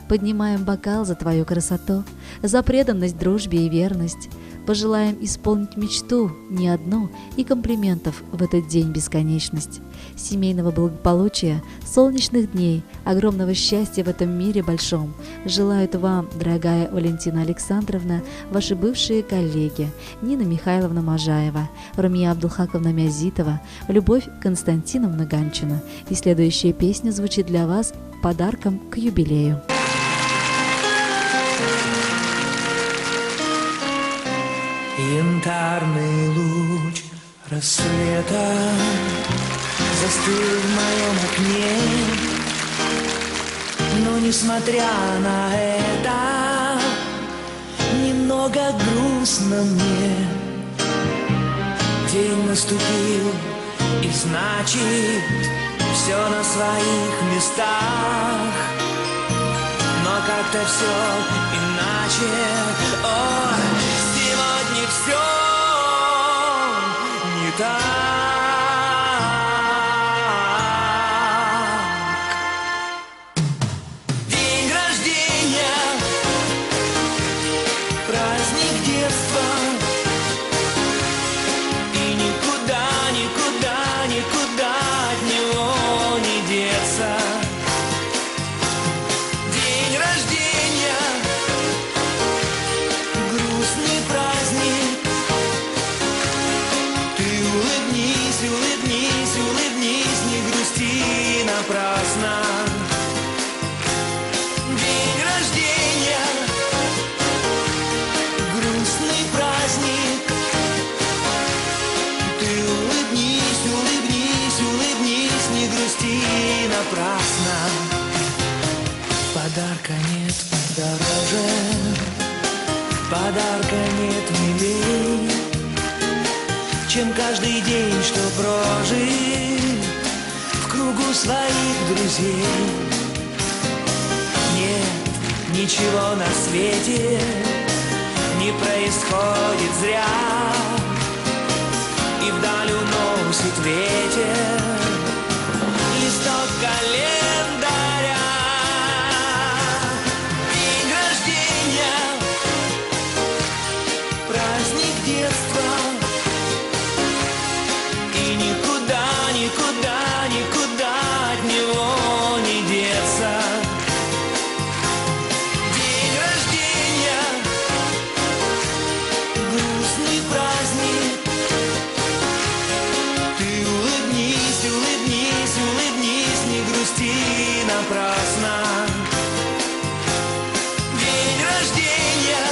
Поднимаем бокал за твою красоту, за преданность дружбе и верность. Пожелаем исполнить мечту, не одну, и комплиментов в этот день бесконечность. Семейного благополучия, солнечных дней, огромного счастья в этом мире большом желают вам, дорогая Валентина Александровна, ваши бывшие коллеги Нина Михайловна Можаева, Румия Абдулхаковна Мязитова, Любовь Константиновна Ганчина. И следующая песня звучит для вас подарком к юбилею.
Янтарный луч рассвета застыл в моем окне, но, несмотря на это, немного грустно мне. День наступил, и значит, все на своих местах, но как-то все иначе. О, сегодня все не так. День рождения, праздник детства, и никуда, никуда, никуда от него не деться. День рождения, грустный праздник, ты улыбнись, улыбнись, улыбнись, не грусти напрасно. День рождения, грустный праздник, ты улыбнись, улыбнись, улыбнись, не грусти напрасно. Подарка нет дороже, подарка нет милей, чем каждый день, что прожит в кругу своих друзей. Нет, ничего на свете не происходит зря, и вдаль уносит ветер листок календаря. День рождения, праздник детства, и никуда, никуда, никуда от него не деться. День рождения, грустный праздник, ты улыбнись, улыбнись, улыбнись, не грусти напрасно. День рождения,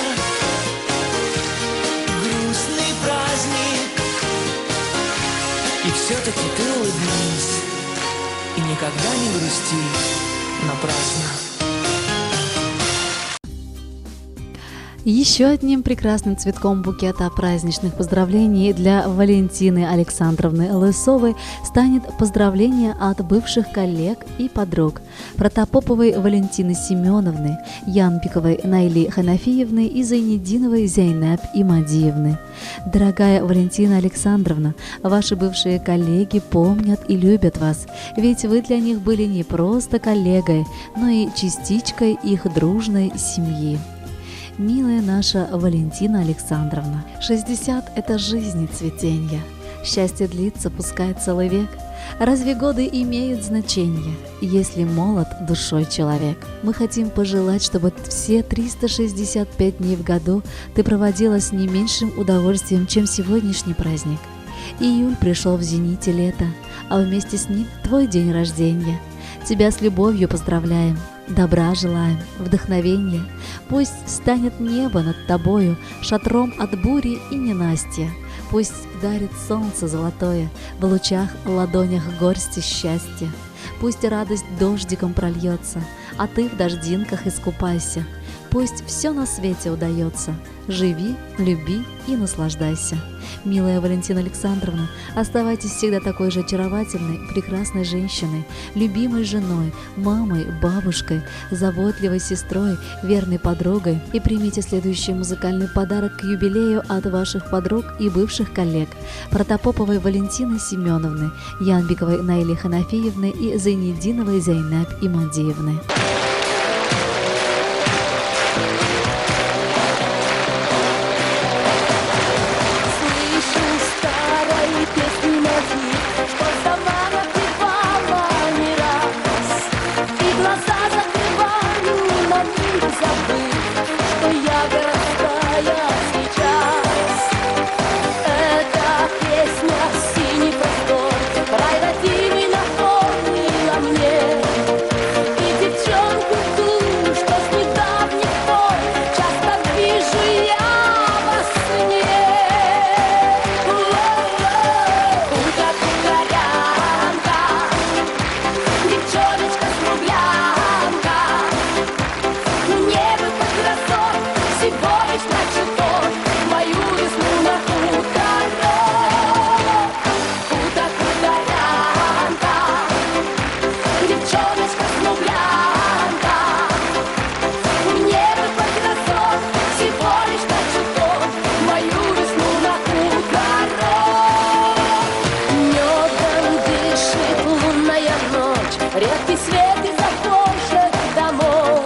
грустный праздник, и все-таки ты улыбнись и никогда не грусти напрасно.
Еще одним прекрасным цветком букета праздничных поздравлений для Валентины Александровны Лысовой станет поздравление от бывших коллег и подруг Протопоповой Валентины Семеновны, Янбиковой Найли Ханафиевны и Зайнединовой Зайнаб Имадиевны. Дорогая Валентина Александровна, ваши бывшие коллеги помнят и любят вас, ведь вы для них были не просто коллегой, но и частичкой их дружной семьи. Милая наша Валентина Александровна, 60 – это жизни цветенье. Счастье длится, пускай целый век. Разве годы имеют значение, если молод душой человек? Мы хотим пожелать, чтобы все 365 дней в году ты проводила с не меньшим удовольствием, чем сегодняшний праздник. Июль пришел в зените лета, а вместе с ним твой день рождения. Тебя с любовью поздравляем, добра желаем, вдохновения. Пусть станет небо над тобою шатром от бури и ненастья. Пусть дарит солнце золотое в лучах, ладонях горсти счастья. Пусть радость дождиком прольется, а ты в дождинках искупайся. Пусть все на свете удается. Живи, люби и наслаждайся. Милая Валентина Александровна, оставайтесь всегда такой же очаровательной, прекрасной женщиной, любимой женой, мамой, бабушкой, заботливой сестрой, верной подругой. И примите следующий музыкальный подарок к юбилею от ваших подруг и бывших коллег Протопоповой Валентины Семеновны, Янбековой Наили Ханафиевны и Зайнединовой Зайнаб Имадиевны.
Редкий свет из окошек домов,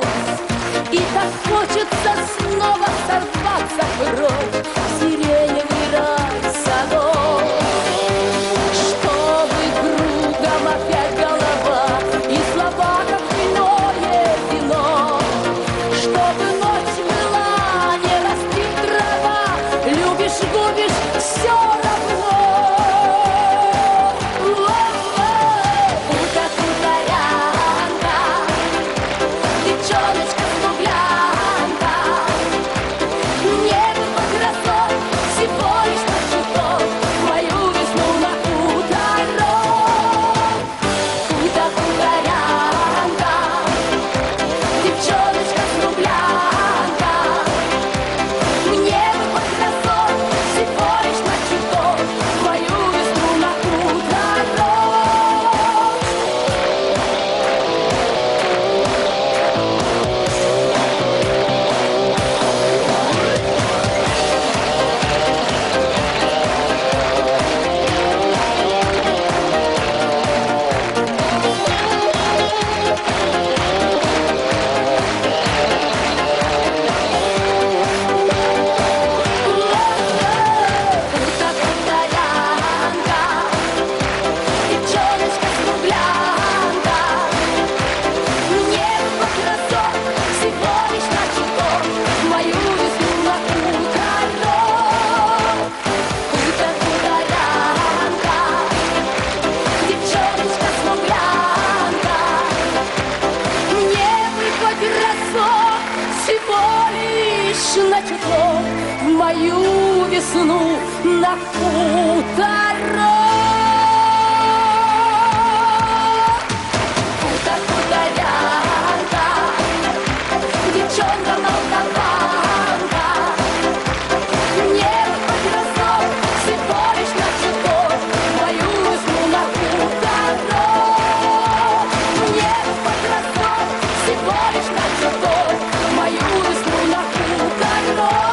и так хочется снова сорваться прочь в сиреневый рай садов, чтобы кругом опять голова и слова, как хмельное вино, чтобы ночь была, не расти трава, любишь, губишь, все равно. На чуток в мою весну на хуторок. Хуторянка, девчонка молдаванка, мне хоть разок, всего лишь на чуток в мою весну на хуторок. Мне хоть разок, всего лишь на чуток в мою весну на хуторок.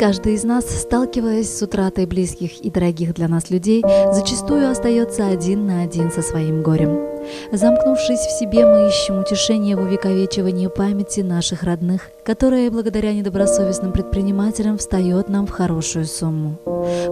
Каждый из нас, сталкиваясь с утратой близких и дорогих для нас людей, зачастую остается один на один со своим горем. Замкнувшись в себе, мы ищем утешение в увековечивании памяти наших родных, которая благодаря недобросовестным предпринимателям встает нам в хорошую сумму.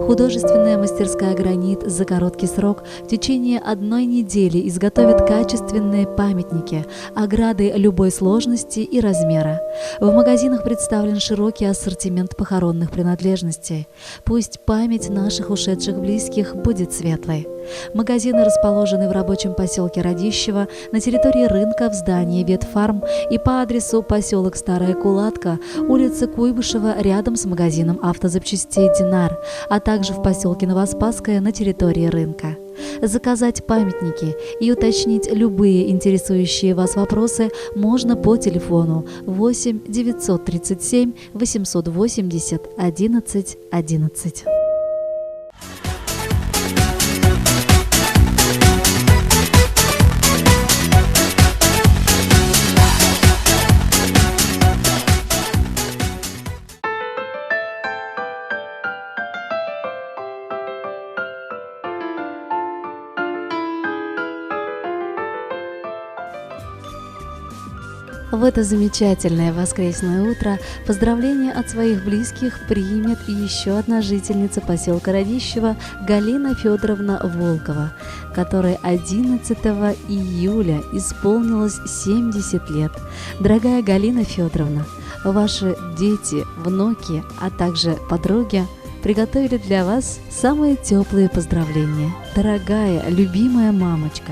Художественная мастерская «Гранит» за короткий срок в течение одной недели изготовит качественные памятники, ограды любой сложности и размера. В магазинах представлен широкий ассортимент похоронных принадлежностей. Пусть память наших ушедших близких будет светлой. Магазины расположены в рабочем поселке Радищево, на территории рынка в здании Ветфарм и по адресу поселок Старая Кулатка, улица Куйбышева, рядом с магазином автозапчастей «Динар», а также в поселке Новоспасское на территории рынка. Заказать памятники и уточнить любые интересующие вас вопросы можно по телефону 8 937 880 11 11. В это замечательное воскресное утро поздравления от своих близких примет еще одна жительница поселка Радищево Галина Федоровна Волкова, которой 11 июля исполнилось 70 лет. Дорогая Галина Федоровна, ваши дети, внуки, а также подруги приготовили для вас самые теплые поздравления. Дорогая, любимая мамочка,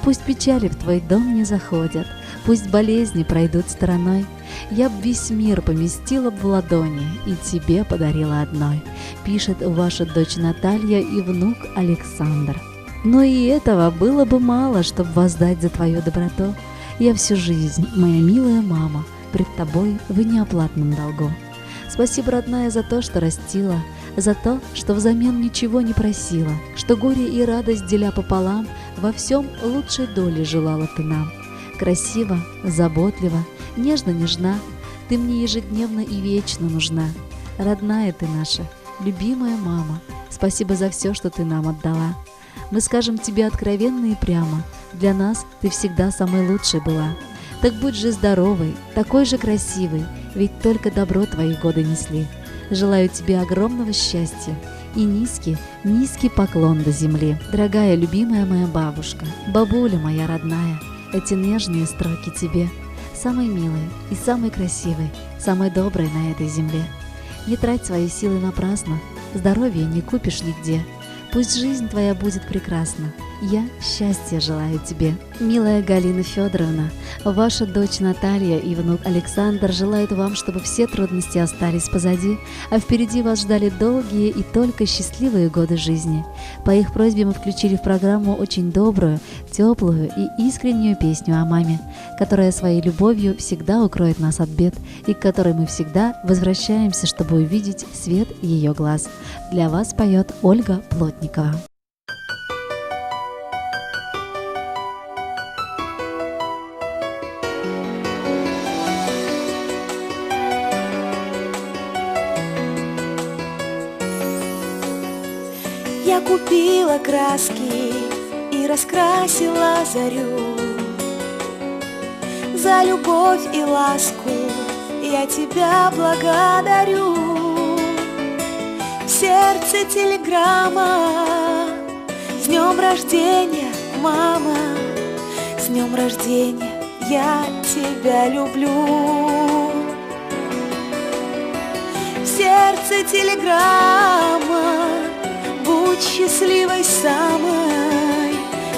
пусть печали в твой дом не заходят, пусть болезни пройдут стороной. Я б весь мир поместила б в ладони и тебе подарила одной, пишет ваша дочь Наталья и внук Александр. Но и этого было бы мало, чтоб воздать за твою доброту. Я всю жизнь, моя милая мама, пред тобой в неоплатном долгу. Спасибо, родная, за то, что растила, за то, что взамен ничего не просила, что горе и радость деля пополам, во всем лучшей доли желала ты нам. Красиво, заботливо, нежно-нежна, ты мне ежедневно и вечно нужна. Родная ты наша, любимая мама, спасибо за все, что ты нам отдала. Мы скажем тебе откровенно и прямо, для нас ты всегда самой лучшей была. Так будь же здоровой, такой же красивой, ведь только добро твои годы несли. Желаю тебе огромного счастья и низкий, низкий поклон до земли. Дорогая, любимая моя бабушка, бабуля моя родная, эти нежные строки тебе, самой милой и самой красивой, самой доброй на этой земле. Не трать свои силы напрасно, здоровье не купишь нигде. Пусть жизнь твоя будет прекрасна. Я счастья желаю тебе. Милая Галина Федоровна, ваша дочь Наталья и внук Александр желают вам, чтобы все трудности остались позади, а впереди вас ждали долгие и только счастливые годы жизни. По их просьбе мы включили в программу очень добрую, теплую и искреннюю песню о маме, которая своей любовью всегда укроет нас от бед и к которой мы всегда возвращаемся, чтобы увидеть свет ее глаз. Для вас поет Ольга Плотникова.
Я купила краски и раскрасила зарю. За любовь и ласку я тебя благодарю. В сердце телеграмма: с днем рождения, мама, с днем рождения, я тебя люблю. В сердце телеграмма: будь счастливой самой,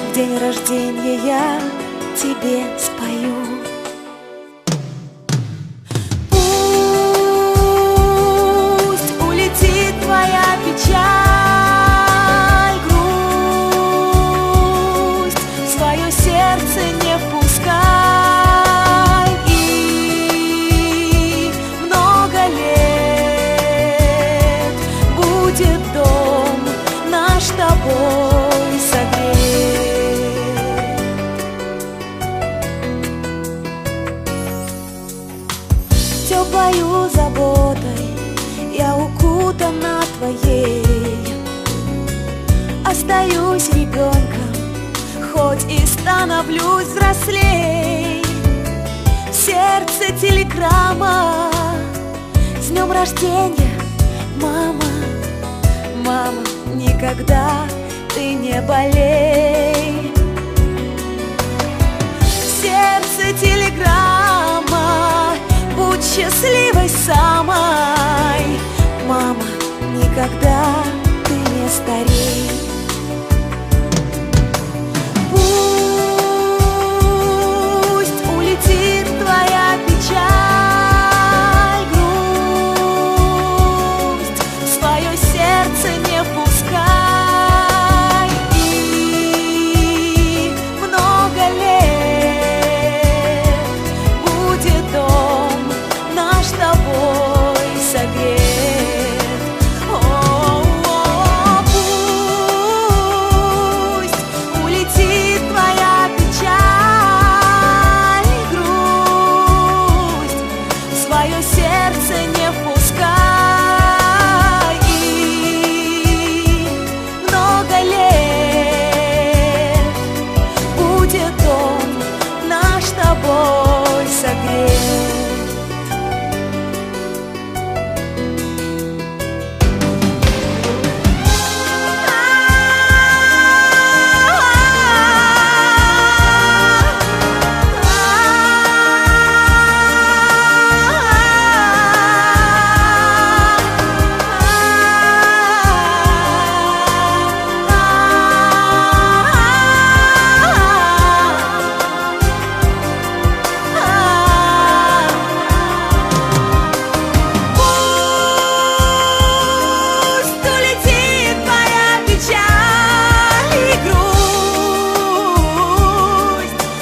в день рождения я тебе спою. Пусть улетит твоя печаль, грусть в свое сердце не впускай. И много лет будет дом наш тобой согрет. Теплою заботой я укутаю Будто на твоей. Остаюсь ребенком, хоть и становлюсь взрослей. В сердце телеграмма: с днем рождения, мама. Мама, никогда ты не болей. В сердце телеграмма: будь счастливой самой. Мама, никогда ты не старей. Пусть улетит твоя печаль, грусть в свое сердце не впускай. И много лет будет дом наш тобой согрет. О-о-о, пусть улетит твоя печаль, грусть в свое сердце не впускай. И много лет будет дом наш тобой согрет. Пусть улетит твоя печаль и грусть,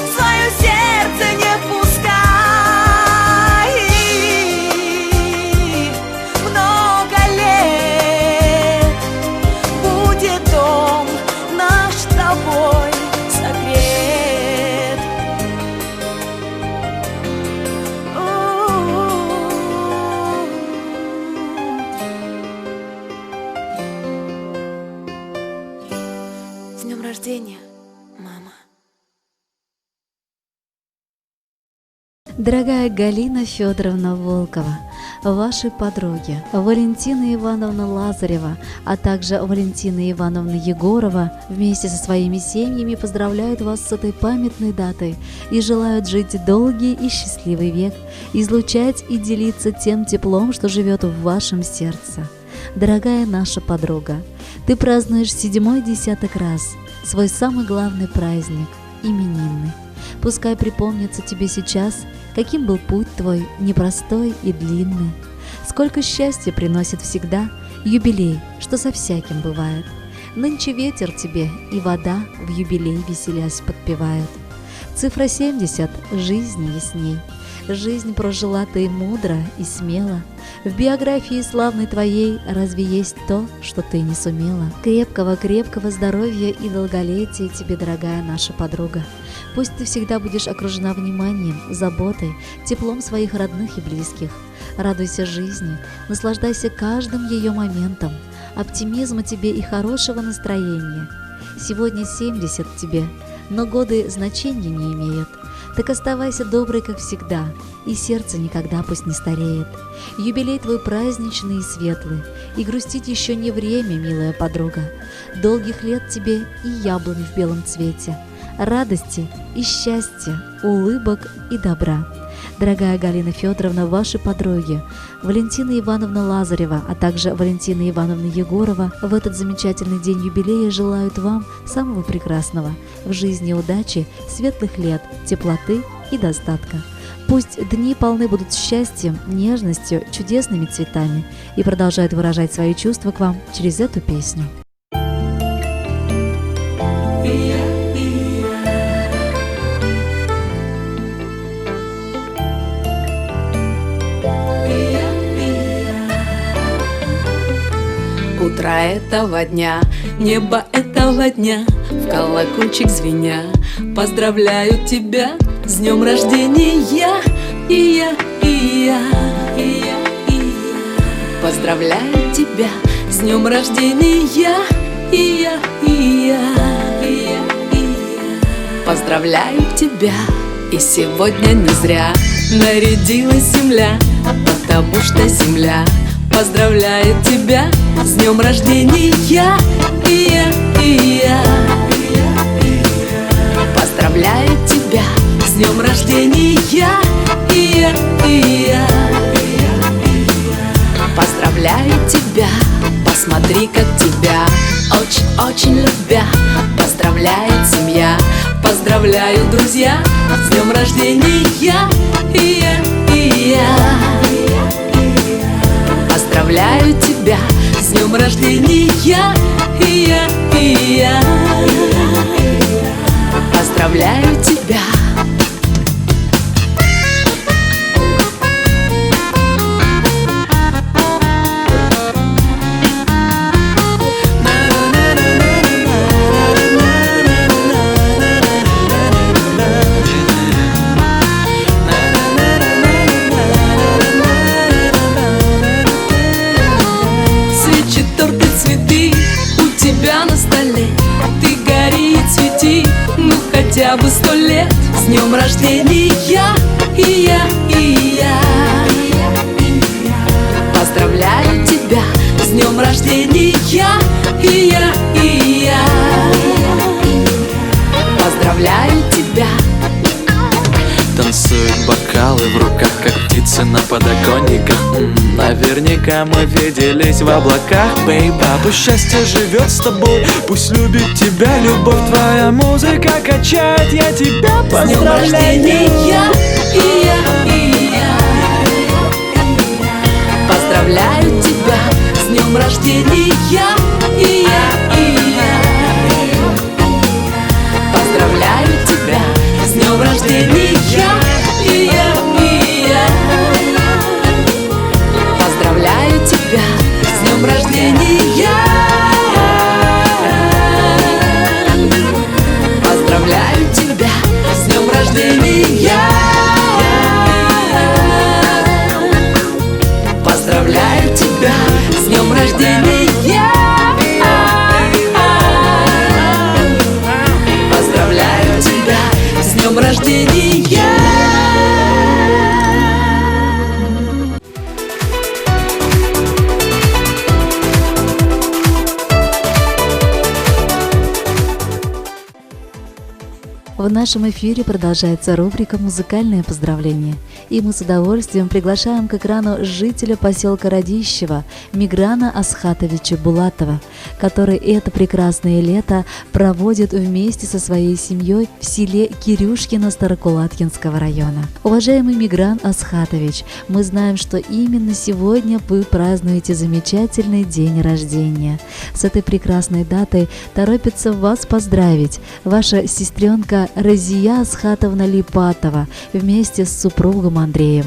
в свое сердце не впускай. Много лет будет дом наш тобой согрет. С днем рождения, мама.
Дорогая Галина Федоровна Волкова, ваши подруги Валентина Ивановна Лазарева, а также Валентина Ивановна Егорова вместе со своими семьями поздравляют вас с этой памятной датой и желают жить долгий и счастливый век, излучать и делиться тем теплом, что живет в вашем сердце. Дорогая наша подруга, ты празднуешь 7-й десяток раз свой самый главный праздник – именинный. Пускай припомнится тебе сейчас, каким был путь твой, непростой и длинный. Сколько счастья приносит всегда юбилей, что со всяким бывает. Нынче ветер тебе и вода в юбилей веселясь подпевают. Цифра 70 жизни ясней. Жизнь прожила ты мудро и смело. В биографии славной твоей разве есть то, что ты не сумела? Крепкого-крепкого здоровья и долголетия тебе, дорогая наша подруга. Пусть ты всегда будешь окружена вниманием, заботой, теплом своих родных и близких. Радуйся жизни, наслаждайся каждым ее моментом. Оптимизма тебе и хорошего настроения. Сегодня 70 тебе, но годы значения не имеют. Так оставайся доброй, как всегда, и сердце никогда пусть не стареет. Юбилей твой праздничный и светлый, и грустить еще не время, милая подруга. Долгих лет тебе и яблони в белом цвете, радости и счастья, улыбок и добра. Дорогая Галина Федоровна, ваши подруги Валентина Ивановна Лазарева, а также Валентина Ивановна Егорова в этот замечательный день юбилея желают вам самого прекрасного в жизни, удачи, светлых лет, теплоты и достатка. Пусть дни полны будут счастьем, нежностью, чудесными цветами и продолжают выражать свои чувства к вам через эту песню.
Утра этого дня, небо этого дня, в колокольчик звеня, поздравляю тебя с днем рождения. И я, и я, и я, и я. Поздравляю тебя. тебя с днем рождения, и я, и я, и я, и я. Поздравляю тебя, и сегодня не зря нарядилась земля, потому что земля поздравляет тебя с днем рождения, и я, и я. Поздравляю тебя с днем рождения, и я, и я. Поздравляю тебя, посмотри, как тебя очень-очень любя поздравляет семья, поздравляю, друзья, с днем рождения, и я, и я. Поздравляю тебя с днем рождения, и я, и я. Поздравляю тебя. Свечи, торты, цветы у тебя на столе. Ты гори и цвети, ну хотя бы 100 лет. С днем рождения, и я, и я. Поздравляю тебя с днем рождения, и я, и я. Поздравляю тебя.
Танцуют бокалы в руках, как птицы на подоконниках. Наверняка мы виделись в облаках, бейба.
Пусть счастье живет с тобой, пусть любит тебя любовь. Твоя музыка качает, я тебя
С днем
поздравляю.
рождения, и я, и я. Поздравляю тебя с днем рождения, и я, и я. Поздравляю тебя с днем рождения, и я, и я. Поздравляю тебя с днем рождения. Поздравляю тебя с днем рождения. Поздравляю тебя с днем рождения. Поздравляю тебя с днем рождения.
В нашем эфире продолжается рубрика «Музыкальное поздравление». И мы с удовольствием приглашаем к экрану жителя поселка Радищево Миграна Асхатовича Булатова, который это прекрасное лето проводит вместе со своей семьей в селе Кирюшкино Старокулаткинского района. Уважаемый Мигран Асхатович, мы знаем, что именно сегодня вы празднуете замечательный день рождения. С этой прекрасной датой торопится вас поздравить ваша сестренка Разия Асхатовна Липатова вместе с супругом Андреем.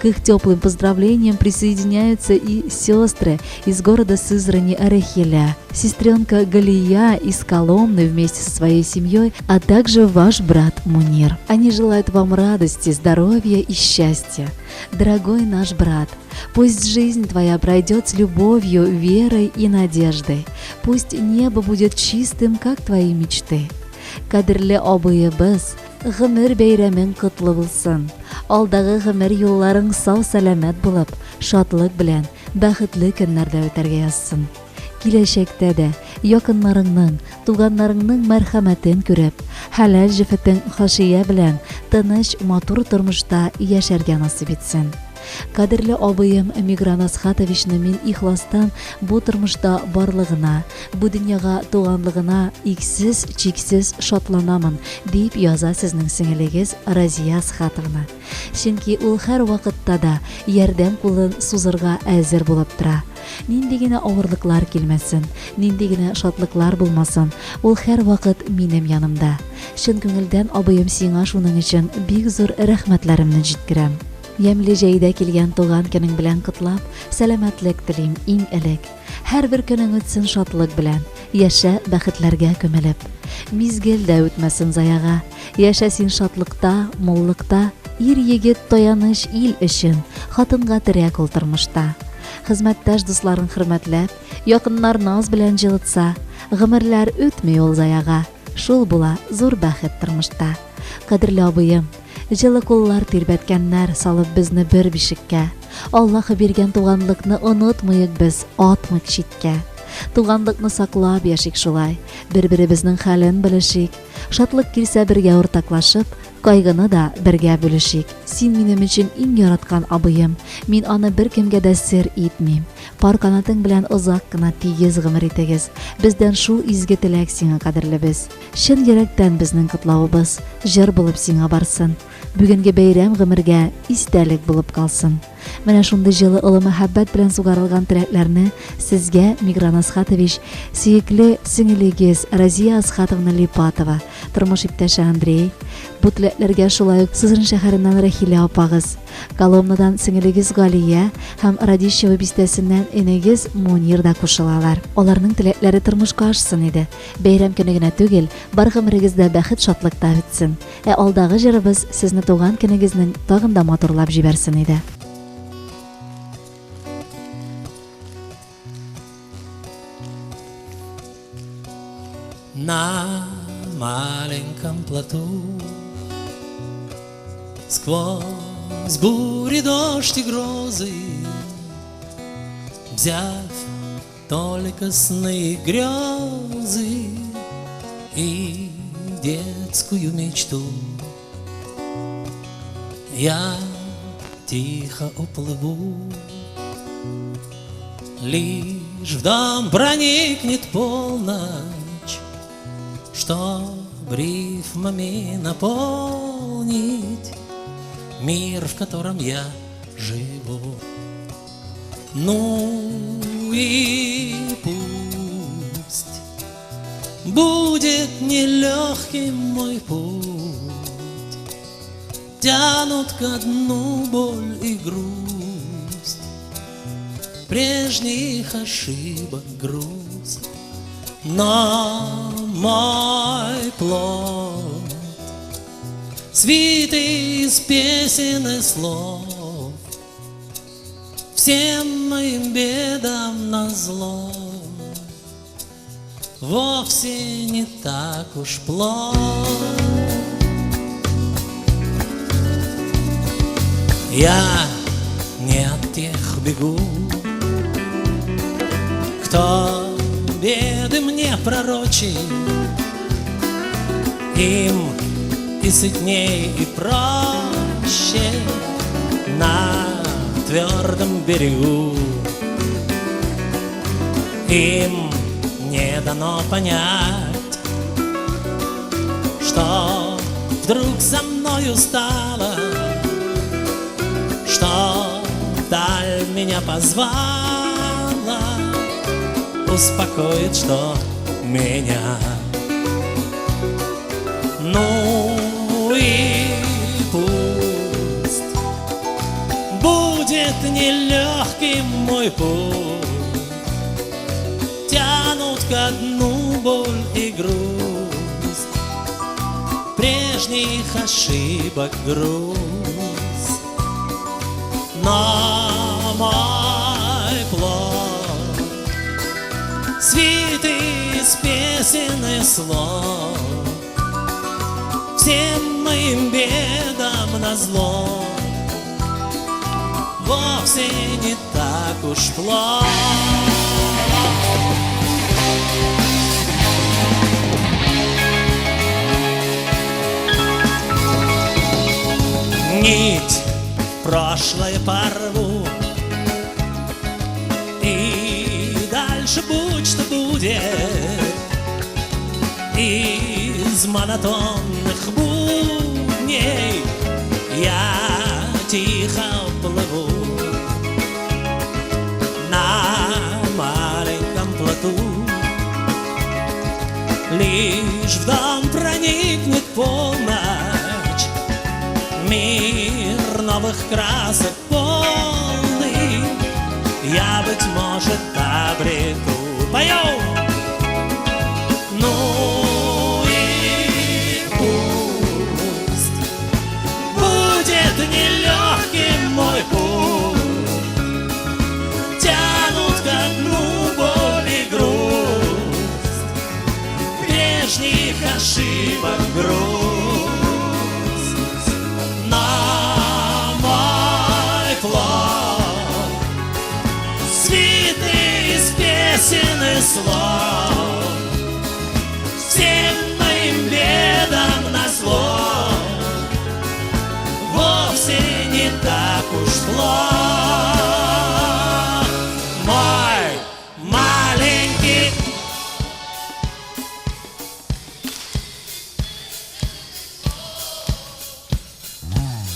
К их теплым поздравлениям присоединяются и сестры из города Сызрани Арахиля, сестренка Галия из Коломны вместе со своей семьей, а также ваш брат Мунир. Они желают вам радости, здоровья и счастья. Дорогой наш брат, пусть жизнь твоя пройдет с любовью, верой и надеждой. Пусть небо будет чистым, как твои мечты. Кадерле абыебыз, гомер бәйрәмең котлы булсын. Алдагы гомер юлларың сау-сәламәт булып, шатлык белән, бәхетле көннәрдә үтәргә язсын. Киләчәктә дә якыннарыңның, туганнарыңның мәрхәмәтен күреп, хәләл җефетең Хашия белән тыныч, матур тормышта яшәргә насыйп итсен. Кадерле абыем Мигран Асхатовичны мин ихластан бу тормышта барлыгына, бу дөньяга туганлыгына иксез-чиксез шатланамын, дип яза сезнең сеңелегез Разия Асхатовна. Чөнки ул һәрвакытта да ярдәм кулын сузырга әзер булып тора. Нинди генә авырлыклар килмәсен, нинди генә шатлыклар булмасын, ул һәрвакыт минем янымда. Чын күңелдән абыем сиңа шуның өчен бик зур рәхмәтләремне җиткерәм. Ямьле җәйдә килгән туган көнең белән котлап, сәламәтлек телим иң элек. Һәрбер көнең үтсен шатлык белән, яшә бәхетләргә күмелеп. Мизгел дә үтмәсен заяга, яшә син шатлыкта, муллыкта, ир егет таяныч ил өчен, хатынга терәк ул тормышта. Хезмәттәш дусларын хөрмәтләп, якыннар наз белән җылытса, гомерләр үтми ул заяга. Шул була зур бәхет тормышта. Кадерле абыем, җылы куллар тирбәткәннәр салып безне бер бишеккә. Аллаһы биргән туганлыкны онытмыйк без, атмыйк читкә. Туганлыкны саклап яшик шулай, бер-беребезнең хәлен белешик. Шатлык килсә бергә уртаклашып, кайгыны да бергә бүлешик. Син минем өчен иң яраткан абыем. Мин аны беркемгә дә сер итмим. Пар канатың белән озак кына тигез гомер итегез. Бездән шул изге теләк сиңа, кадерлебез. Чын йөрәктән безнең котлавыбыз җыр булып сиңа барсын. Бүгенге бәйрәм гомергә истәлек булып калсын. Менә шундый җылы олы мәхәббәт белән сугарылган теләкләрне сезгә, Мигран Асхатович, сөекле сеңелегез Разия Асхатовна Липатова, тормыш иптәше Андрей, бу теләкләргә шулай ук Сызран шәһәреннән Рәхилә апагыз, Коломнадан сеңелегез Галия һәм Радищево бистәсеннән энегез Мунир да кушылалар. Аларның теләкләре тормышка ашсын иде. Бәйрәм көне генә түгел, бар гомерегез дә бәхет-шатлыкта үтсен. Ә алдагы җырыбыз сезне туган көнегезнең тагын да матурлап җибәрсен иде.
На маленьком плоту Сквозь бури, дождь и грозы Взяв только сны и грезы И детскую мечту, Я тихо уплыву. Лишь в дом проникнет полночь, Чтоб рифмами наполнить Мир, в котором я живу. Ну и пусть будет нелегким мой путь, Тянут ко дну боль и грусть Прежних ошибок груз. Но мой плод, свитый из песен и слов, Всем моим бедам назло Вовсе не так уж плох. Я не от тех бегу, кто беды мне пророчит, Им и сытней, и проще на твердом берегу. Им не дано понять, что вдруг со мною стало, что вдаль меня позвала, успокоит, что меня. Ну и пусть будет нелегким мой путь, Тянут ко дну боль и грусть Прежних ошибок груз. Но мой плод, свитый из песен и слов, Всем моим бедам назло Вовсе не так уж плох. Нить в прошлое порву, И дальше будь что будет, Из монотонных будней Я тихо плыву на маленьком плоту. Лишь в дом проникнет полночь, Мир новых красок полный, Я, быть может, обрету. Поем! Ну и пусть будет нелегким мой путь, ошибок груз. На мой флот свиты из песен и слов, всем моим бедам назло вовсе не так уж плох. Мой маленький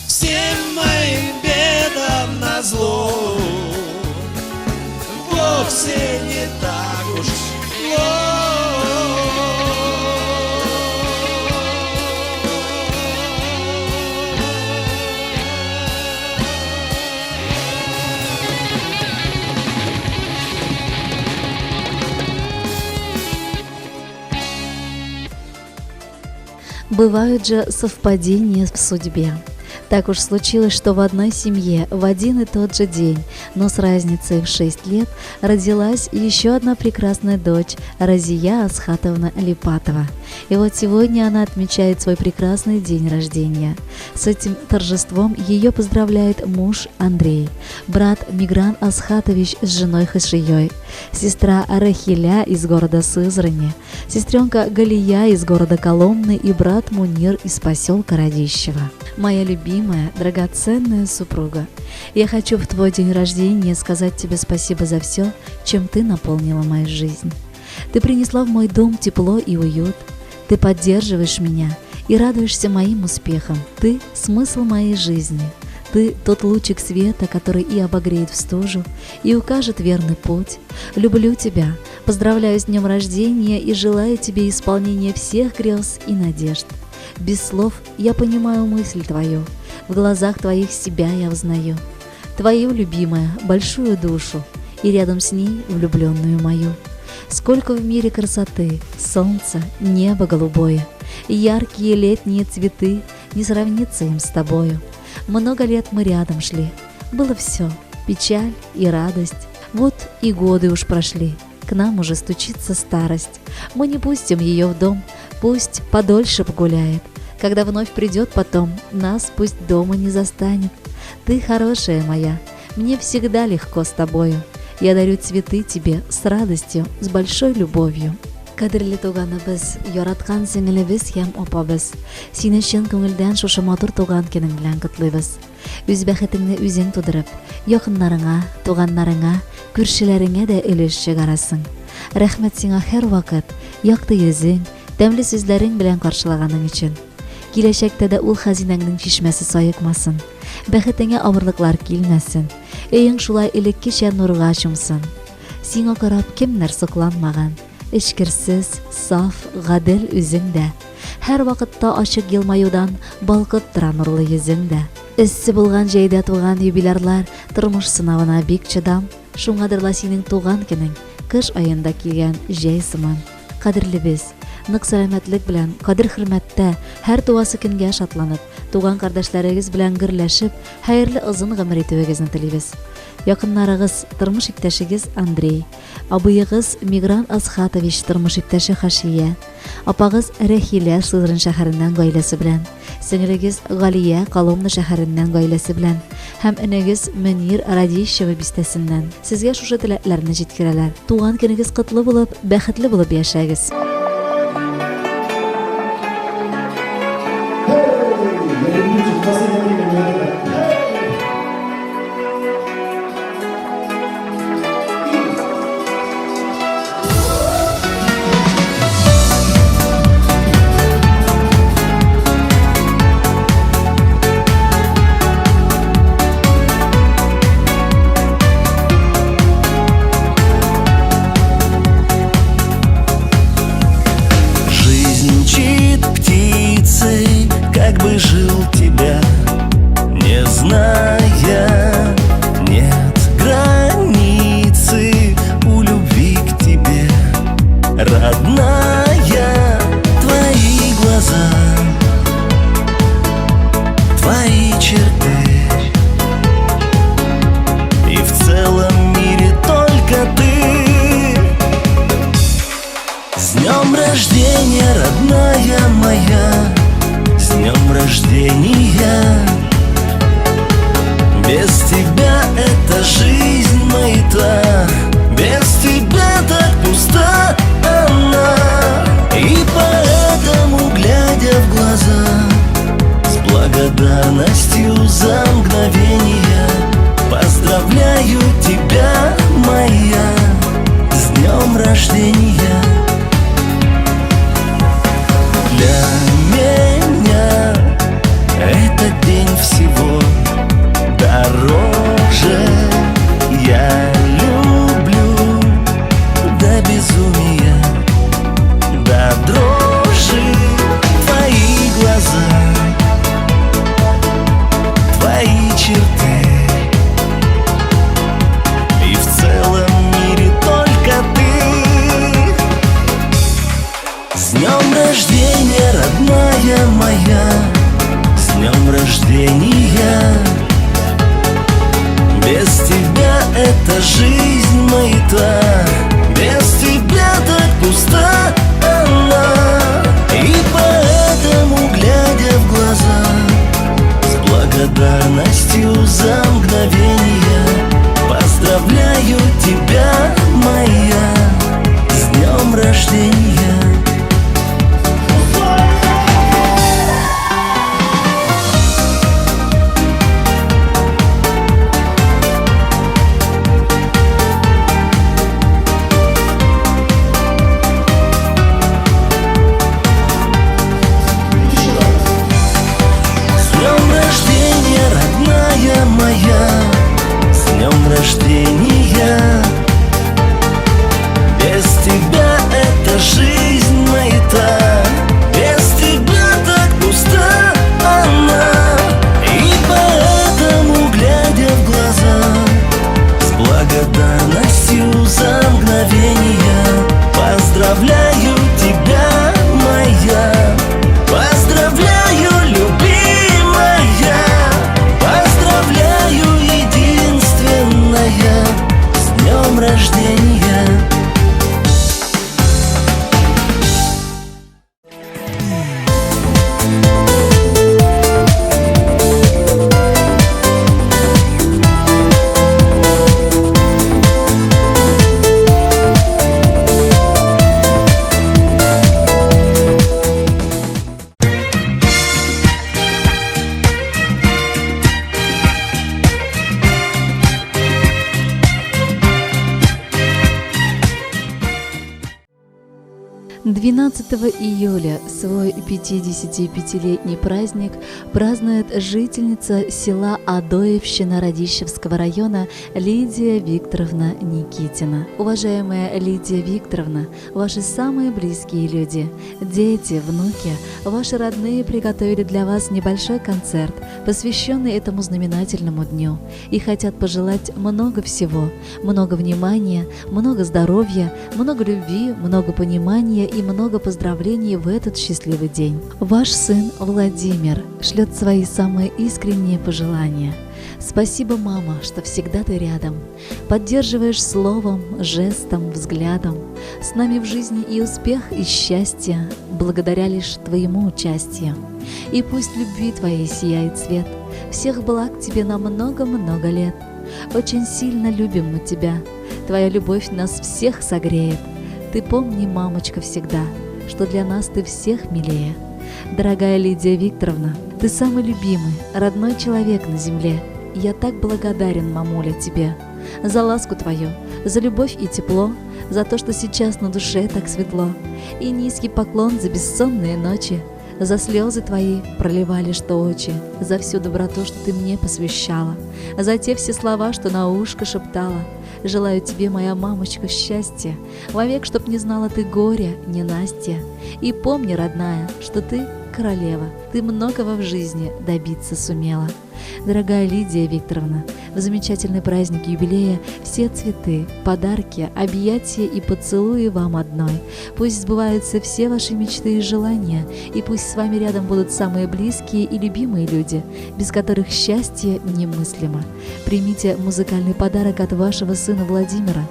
всем моим бедам назло вовсе не так уж плох.
Бывают же совпадения в судьбе. Так уж случилось, что в одной семье в один и тот же день, но с разницей в 6 лет, родилась еще одна прекрасная дочь, Разия Асхатовна Липатова. И вот сегодня она отмечает свой прекрасный день рождения. С этим торжеством ее поздравляет муж Андрей, брат Мигран Асхатович с женой Хашией, сестра Рахиля из города Сызрани, сестренка Галия из города Коломны и брат Мунир из поселка Радищево. Моя любимая, драгоценная супруга, я хочу в твой день рождения сказать тебе спасибо за все, чем ты наполнила мою жизнь. Ты принесла в мой дом тепло и уют. Ты поддерживаешь меня и радуешься моим успехам. Ты – смысл моей жизни. Ты – тот лучик света, который и обогреет в стужу, и укажет верный путь. Люблю тебя, поздравляю с днем рождения и желаю тебе исполнения всех грез и надежд. Без слов я понимаю мысль твою, в глазах твоих себя я узнаю. Твою, любимая, большую душу и рядом с ней влюбленную мою. Сколько в мире красоты, солнце, небо голубое, яркие летние цветы, не сравнится им с тобою. Много лет мы рядом шли, было все, печаль и радость. Вот и годы уж прошли, к нам уже стучится старость. Мы не пустим ее в дом, пусть подольше погуляет. Когда вновь придет потом, нас пусть дома не застанет. Ты хорошая моя, мне всегда легко с тобою. Я дарю цветы тебе с радостью, с большой любовью. Кадерле туганыбыз, яраткан сеңелебез һәм апабыз, сине чын күңелдән шушы матур туган көнең белән котлыйбыз. Үз бәхетеңне үзең тудырып, якыннарыңа, туганнарыңа, күршеләреңә дә өлеш чыгарасың. Рәхмәт сиңа һәрвакыт якты йөзең, тәмле сүзләрең белән каршылаганың өчен. Киләчәктә дә ул хәзинәңнең чишмәсе саекмасын. Бәхетеңә авырлыклар килмәсен. Өең шулай элеккечә нурга чумсын. Сиңа карап кемнәр сокланмаган? Эчкерсез, саф, гадел үзең дә. Һәрвакытта ачык елмаюдан балкып тора нурлы йөзең дә. Эссе булган җәйдә туган юбилярлар тормыш сынавына бик чыдам. Шуңадыр ла синең туган көнең кыш аенда килгән җәй сыман. Кадерлебез, нык сәламәтлек белән, кадер-хөрмәттә, һәр туасы көнгә шатланып, туган кардәшләрегез белән гөрләшеп, хәерле озын гомер итүегезне телибез. Якыннарыгыз, тормыш иптәшегез Андрей, абыегыз Мигран Асхатович тормыш иптәше Хашия, апагыз Рәхилә Сызрань шәһәреннән гаиләсе белән, сеңелегез Галия Коломна шәһәреннән гаиләсе белән һәм энегез Мөнир Радищево бистәсеннән сезгә шушы теләкләрне җиткерәләр. Туган көнегез котлы булып, бәхетле булып яшәгез!
родная моя, с днем рождения. Без тебя эта жизнь маята, без тебя так пуста она. И поэтому, глядя в глаза, с благодарностью за мгновение, поздравляю тебя, моя, с днем рождения. Рождения. Без тебя эта жизнь маята, без тебя так пуста она. И поэтому, глядя в глаза, с благодарностью за мгновение, поздравляю тебя, моя, поздравляю, любимая, поздравляю, единственная, с днем рождения.
Июля свой 55-летний праздник празднует жительница села Адоевщина Радищевского района Лидия Викторовна Никитина. Уважаемая Лидия Викторовна, ваши самые близкие люди, дети, внуки, ваши родные приготовили для вас небольшой концерт, посвященный этому знаменательному дню, и хотят пожелать много всего, много внимания, много здоровья, много любви, много понимания и много поздравлений в этот счастливый день. Ваш сын Владимир шлет свои самые искренние пожелания. Спасибо, мама, что всегда ты рядом. Поддерживаешь словом, жестом, взглядом. С нами в жизни и успех, и счастье, благодаря лишь твоему участию. И пусть любви твоей сияет свет. Всех благ тебе на много-много лет. Очень сильно любим мы тебя. Твоя любовь нас всех согреет. Ты помни, мамочка, всегда, что для нас ты всех милее. Дорогая Лидия Викторовна, ты самый любимый, родной человек на земле. Я так благодарен, мамуля, тебе за ласку твою, за любовь и тепло, за то, что сейчас на душе так светло. И низкий поклон за бессонные ночи, за слезы твои проливали что очи, за всю доброту, что ты мне посвящала, за те все слова, что на ушко шептала. Желаю тебе, моя мамочка, счастья, вовек, чтоб не знала ты горя, ненастья. И помни, родная, что ты королева, ты многого в жизни добиться сумела. Дорогая Лидия Викторовна, в замечательный праздник юбилея все цветы, подарки, объятия и поцелуи вам одной. Пусть сбываются все ваши мечты и желания, и пусть с вами рядом будут самые близкие и любимые люди, без которых счастье немыслимо. Примите музыкальный подарок от вашего сына Владимира.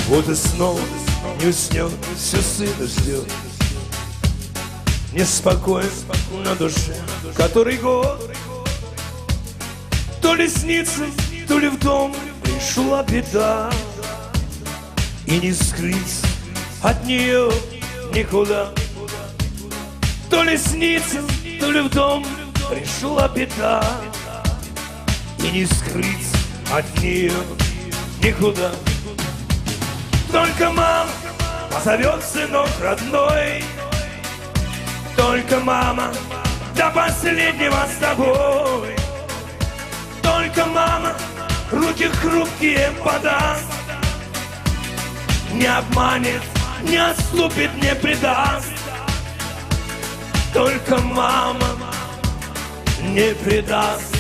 Вот и снова не уснет, все сына ждет. Неспокоен на душе, который год. То ли снится, то ли в дом пришла беда. И не скрыться от нее никуда. То ли снится, то ли в дом пришла беда. И не скрыться от нее никуда. Только мама позовет, сынок родной. Только мама до последнего с тобой. Только мама руки хрупкие подаст, не обманет, не отступит, не предаст. Только мама не предаст.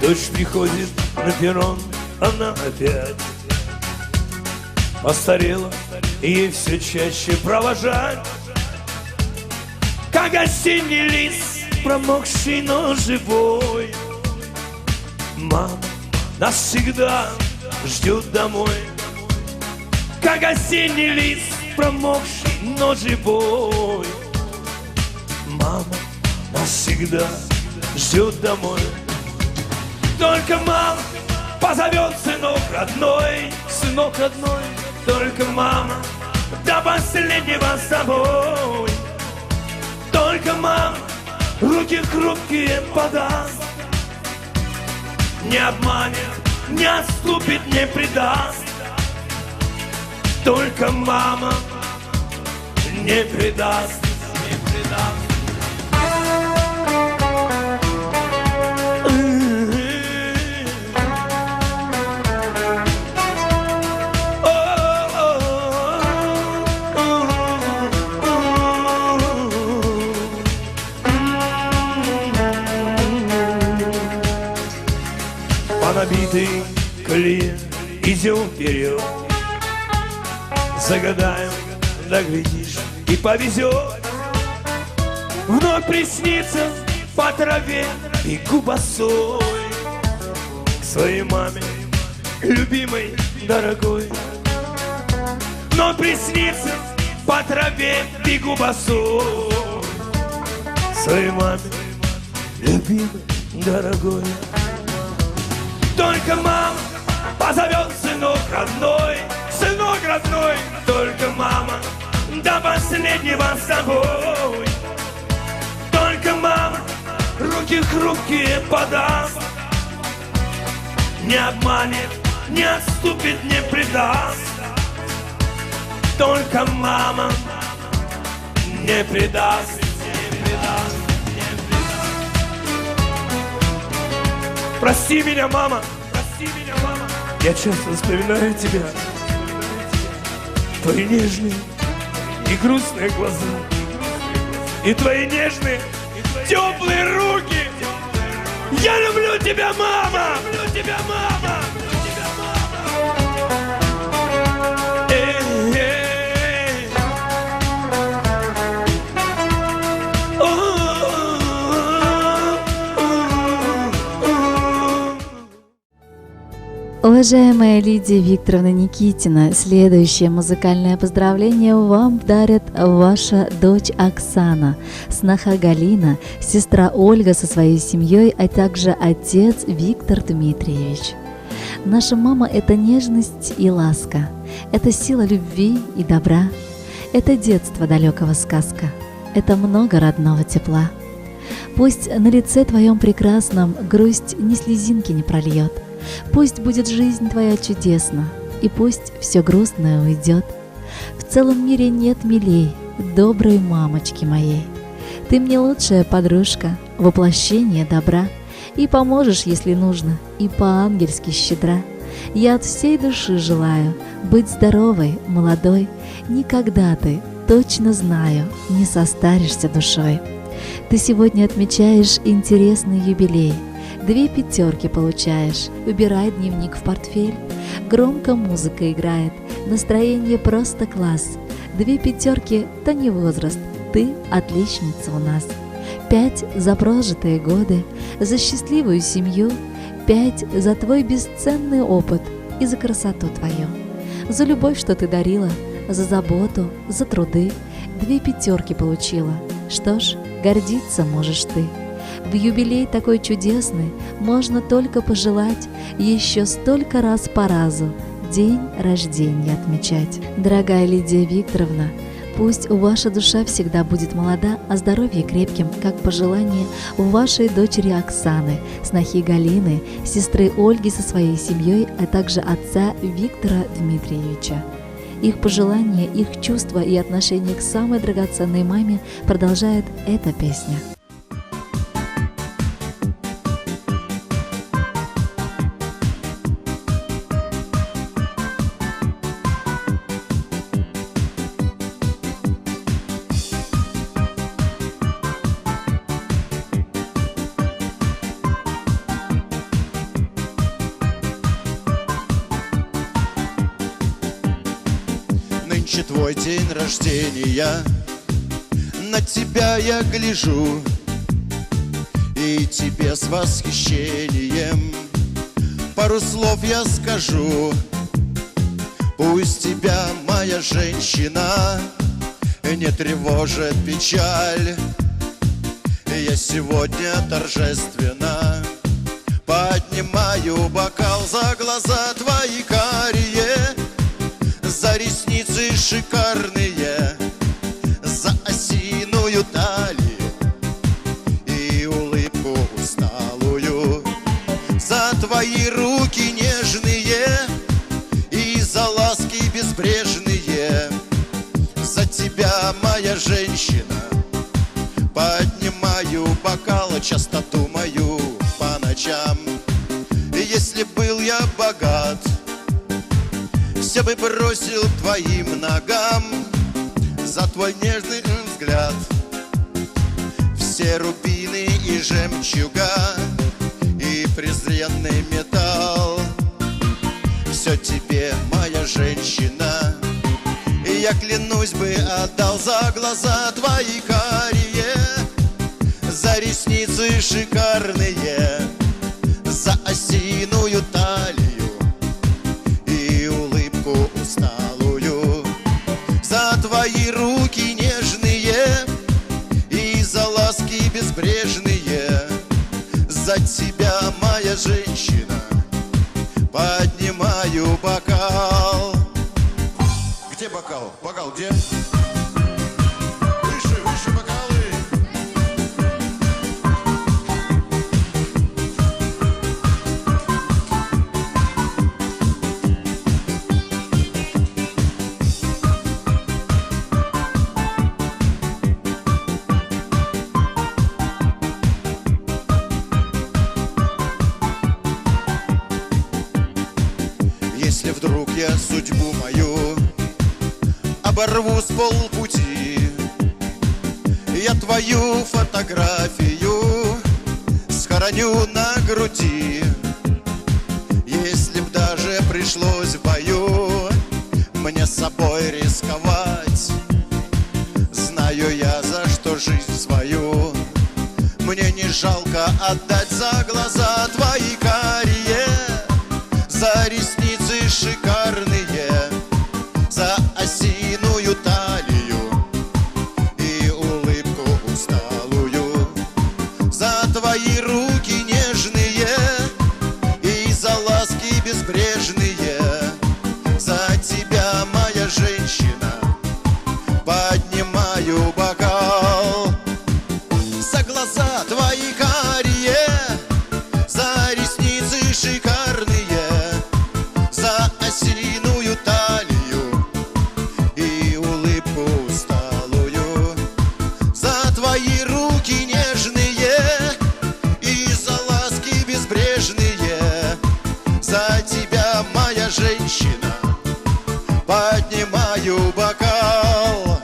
Дочь приходит на перрон, она опять постарела, ей все чаще провожать. Как осенний лист, промокший, но живой, мама нас всегда ждет домой. Как осенний лист, промокший, но живой, мама нас всегда ждет домой. Только мама позовет, сынок родной, сынок родной. Только мама до последнего с тобой. Только мама руки хрупкие подаст, не обманет, не отступит, не предаст. Только мама не предаст, не предаст. Набитый колее идем вперед, загадаем, да глядишь, и повезет. Вновь приснится по траве бегу босой к своей маме, любимой, дорогой. Вновь приснится по траве бегу босой к своей маме, любимой, дорогой. Только мама позовет, сынок родной, сынок родной. Только мама до последнего с тобой. Только мама руки хрупкие подаст, не обманет, не отступит, не предаст. Только мама не предаст, не предаст. Прости меня, мама, прости меня, мама. Я часто вспоминаю тебя, твои нежные и грустные глаза, и твои нежные, теплые руки. Я люблю тебя, мама! Я люблю тебя, мама!
Уважаемая Лидия Викторовна Никитина, следующее музыкальное поздравление вам дарит ваша дочь Оксана, сноха Галина, сестра Ольга со своей семьей, а также отец Виктор Дмитриевич. Наша мама – это нежность и ласка, это сила любви и добра, это детство далекого сказка, это много родного тепла. Пусть на лице твоем прекрасном грусть ни слезинки не прольет, пусть будет жизнь твоя чудесна, и пусть все грустное уйдет. В целом мире нет милей доброй мамочки моей. Ты мне лучшая подружка, воплощение добра, и поможешь, если нужно, и по-ангельски щедра. Я от всей души желаю быть здоровой, молодой. Никогда ты, точно знаю, не состаришься душой. Ты сегодня отмечаешь интересный юбилей. 2 пятерки получаешь, убирай дневник в портфель. Громко музыка играет, настроение просто класс. 2 пятерки – то не возраст, ты отличница у нас. 5 за прожитые годы, за счастливую семью, 5 за твой бесценный опыт и за красоту твою. За любовь, что ты дарила, за заботу, за труды. 2 пятерки получила. Что ж, Гордиться можешь ты. В юбилей такой чудесный можно только пожелать еще столько раз по разу день рождения отмечать. Дорогая Лидия Викторовна, пусть ваша душа всегда будет молода, а здоровье крепким, как пожелание вашей дочери Оксаны, снохи Галины, сестры Ольги со своей семьей, а также отца Виктора Дмитриевича. Их пожелания, их чувства и отношение к самой драгоценной маме продолжает эта песня.
Нынче твой день рождения, на тебя я гляжу, и тебе с восхищением пару слов я скажу. Пусть тебя, моя женщина, не тревожит печаль. Я сегодня торжественно поднимаю бокал за глаза твои карие, за ресницы шикарные, за осиную талию и улыбку усталую, за твои руки нежные и за ласки безбрежные. За тебя, моя женщина, поднимаю бокал, часто думаю по ночам. Если был я богат, все бы бросил твоим ногам за твой нежный взгляд. Все рубины и жемчуга, и презренный металл. Все тебе, моя женщина, и я, клянусь бы, отдал за глаза твои карие, за ресницы шикарные, за осиную талию и улыбку усталую, за твои руки нежные и за ласки безбрежные. За тебя, моя женщина, поднимаю бокал. Где бокал? Бокал где? Выше, выше бокалы! Если вдруг я судьбу мою оборву с полпути, я твою фотографию схороню на груди. Если б даже пришлось в бою мне с собой рисковать, знаю я, за что жизнь свою мне не жалко отдать. За глаза твои карие, за ресницы шикарные, за осиную талию и улыбку усталую, за твои руки нежные и за ласки безбрежные. За тебя, моя женщина, поднимаю бокал. За глаза твои карие, за ресницы шикарные, за осиную талию и улыбку усталую, за твои руки нежные и за ласки безбрежные. За тебя, моя женщина, поднимаю бокал.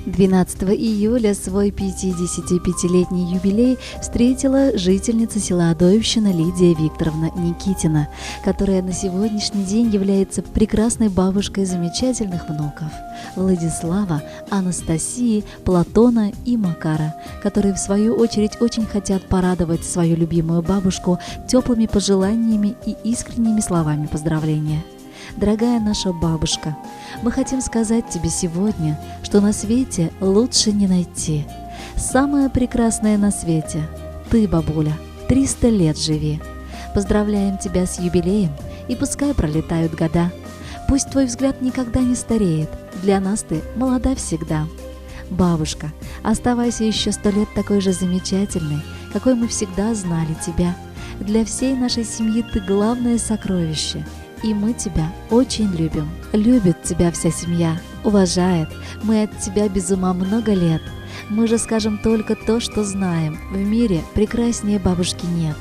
12 июля свой 55-летний юбилей встретила жительница села Одоевщина Лидия Викторовна Никитина, которая на сегодняшний день является прекрасной бабушкой замечательных внуков Владислава, Анастасии, Платона и Макара, которые в свою очередь очень хотят порадовать свою любимую бабушку теплыми пожеланиями и искренними словами поздравления. Дорогая наша бабушка, мы хотим сказать тебе сегодня, что на свете лучше не найти. Самое прекрасное на свете – ты, бабуля, 300 лет живи. Поздравляем тебя с юбилеем, и пускай пролетают года. Пусть твой взгляд никогда не стареет, для нас ты молода всегда. Бабушка, оставайся еще 100 лет такой же замечательной, какой мы всегда знали тебя. Для всей нашей семьи ты главное сокровище, и мы тебя очень любим. Любит тебя вся семья, уважает, мы от тебя без ума много лет. Мы же скажем только то, что знаем, в мире прекраснее бабушки нет.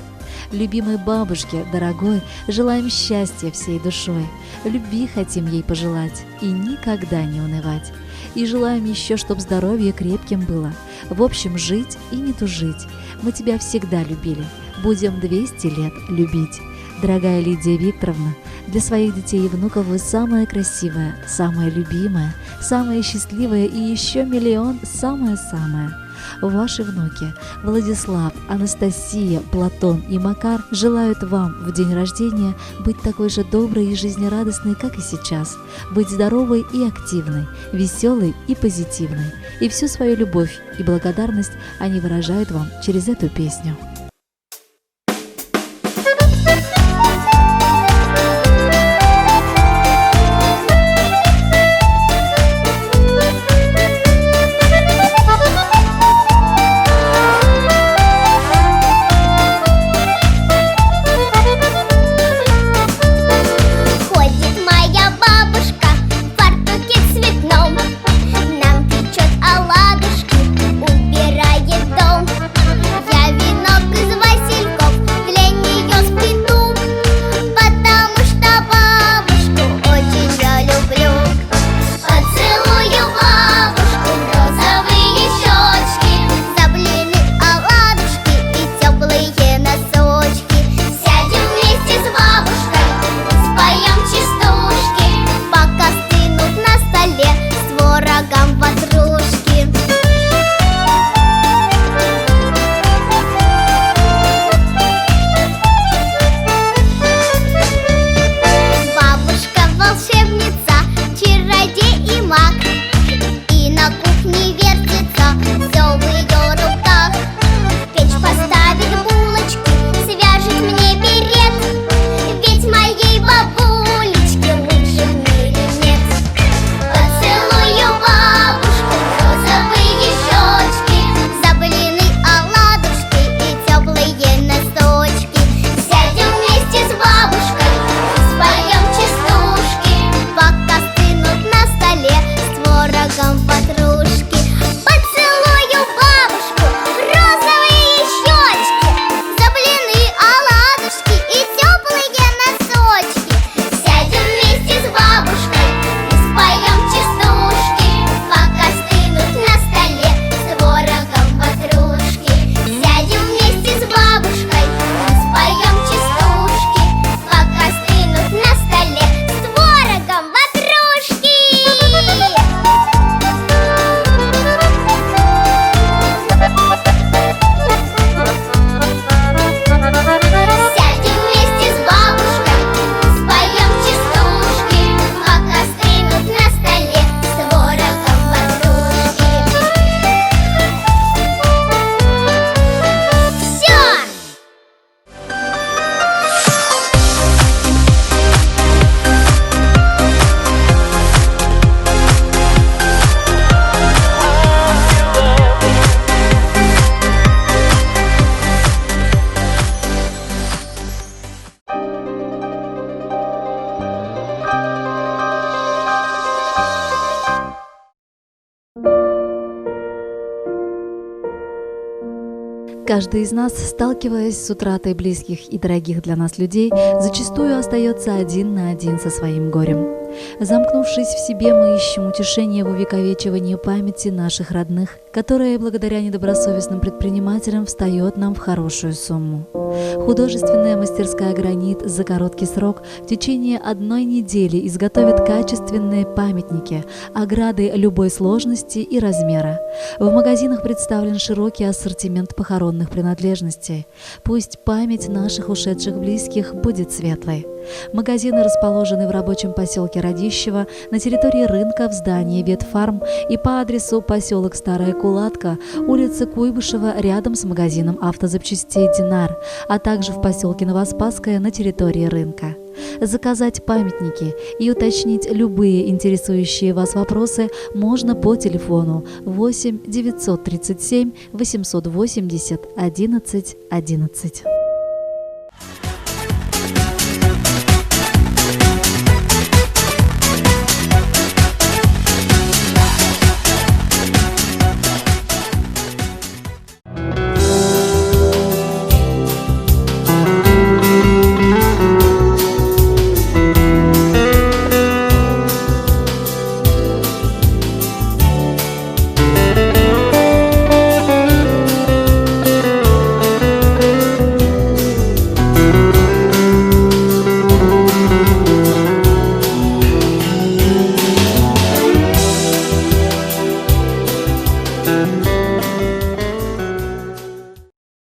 Любимой бабушке, дорогой, желаем счастья всей душой, любви хотим ей пожелать и никогда не унывать. И желаем еще, чтоб здоровье крепким было, в общем, жить и не тужить. Мы тебя всегда любили, будем 200 лет любить. Дорогая Лидия Викторовна, для своих детей и внуков вы самая красивая, самая любимая, самая счастливая и еще миллион самая-самая. Ваши внуки Владислав, Анастасия, Платон и Макар желают вам в день рождения быть такой же доброй и жизнерадостной, как и сейчас, быть здоровой и активной, веселой и позитивной. И всю свою любовь и благодарность они выражают вам через эту песню.
Убирает дом. Я венок из васильков для нее сплету, потому что бабушку очень я люблю. Поцелую бабушку в розовые щечки, за блины, оладушки и теплые носочки. Сядем вместе с бабушкой, споем частушки, пока стынут на столе с творогом ватрушки. Бабушка волшебница, чародей и маг, и на кухне вертится все в ее руках. Печь поставит булочки, свяжет мне берет, ведь моей бабулечки лучше в мире нет. Поцелую бабушку в розовые щечки, за блины, оладушки и теплые носочки. Сядем вместе с бабушкой, споем частушки, пока стынут на столе с творогом ватрушки. Поцелую бабушку в розовые щечки, за блины, оладушки и теплые носочки. Сядем вместе с бабушкой и споем частушки, пока стынут на столе с творогом ватрушки. Сядем вместе с бабушкой и споем частушки, пока стынут на столе с творогом ватрушки. Сядем вместе с бабушкой, споем частушки, пока стынут на столе с творогом ватрушки. Все!
Каждый из нас, сталкиваясь с утратой близких и дорогих для нас людей, зачастую остается один на один со своим горем. Замкнувшись в себе, мы ищем утешение в увековечивании памяти наших родных, которая благодаря недобросовестным предпринимателям встает нам в хорошую сумму. Художественная мастерская «Гранит» за короткий срок в течение одной недели изготовит качественные памятники, ограды любой сложности и размера. В магазинах представлен широкий ассортимент похоронных принадлежностей. Пусть память наших ушедших близких будет светлой. Магазины расположены в рабочем поселке Радищево, на территории рынка в здании Ветфарм и по адресу поселок Старая Кулатка, улица Куйбышева, рядом с магазином автозапчастей «Динар», а также в поселке Новоспасское на территории рынка. Заказать памятники и уточнить любые интересующие вас вопросы можно по телефону 8 937 880 11 11.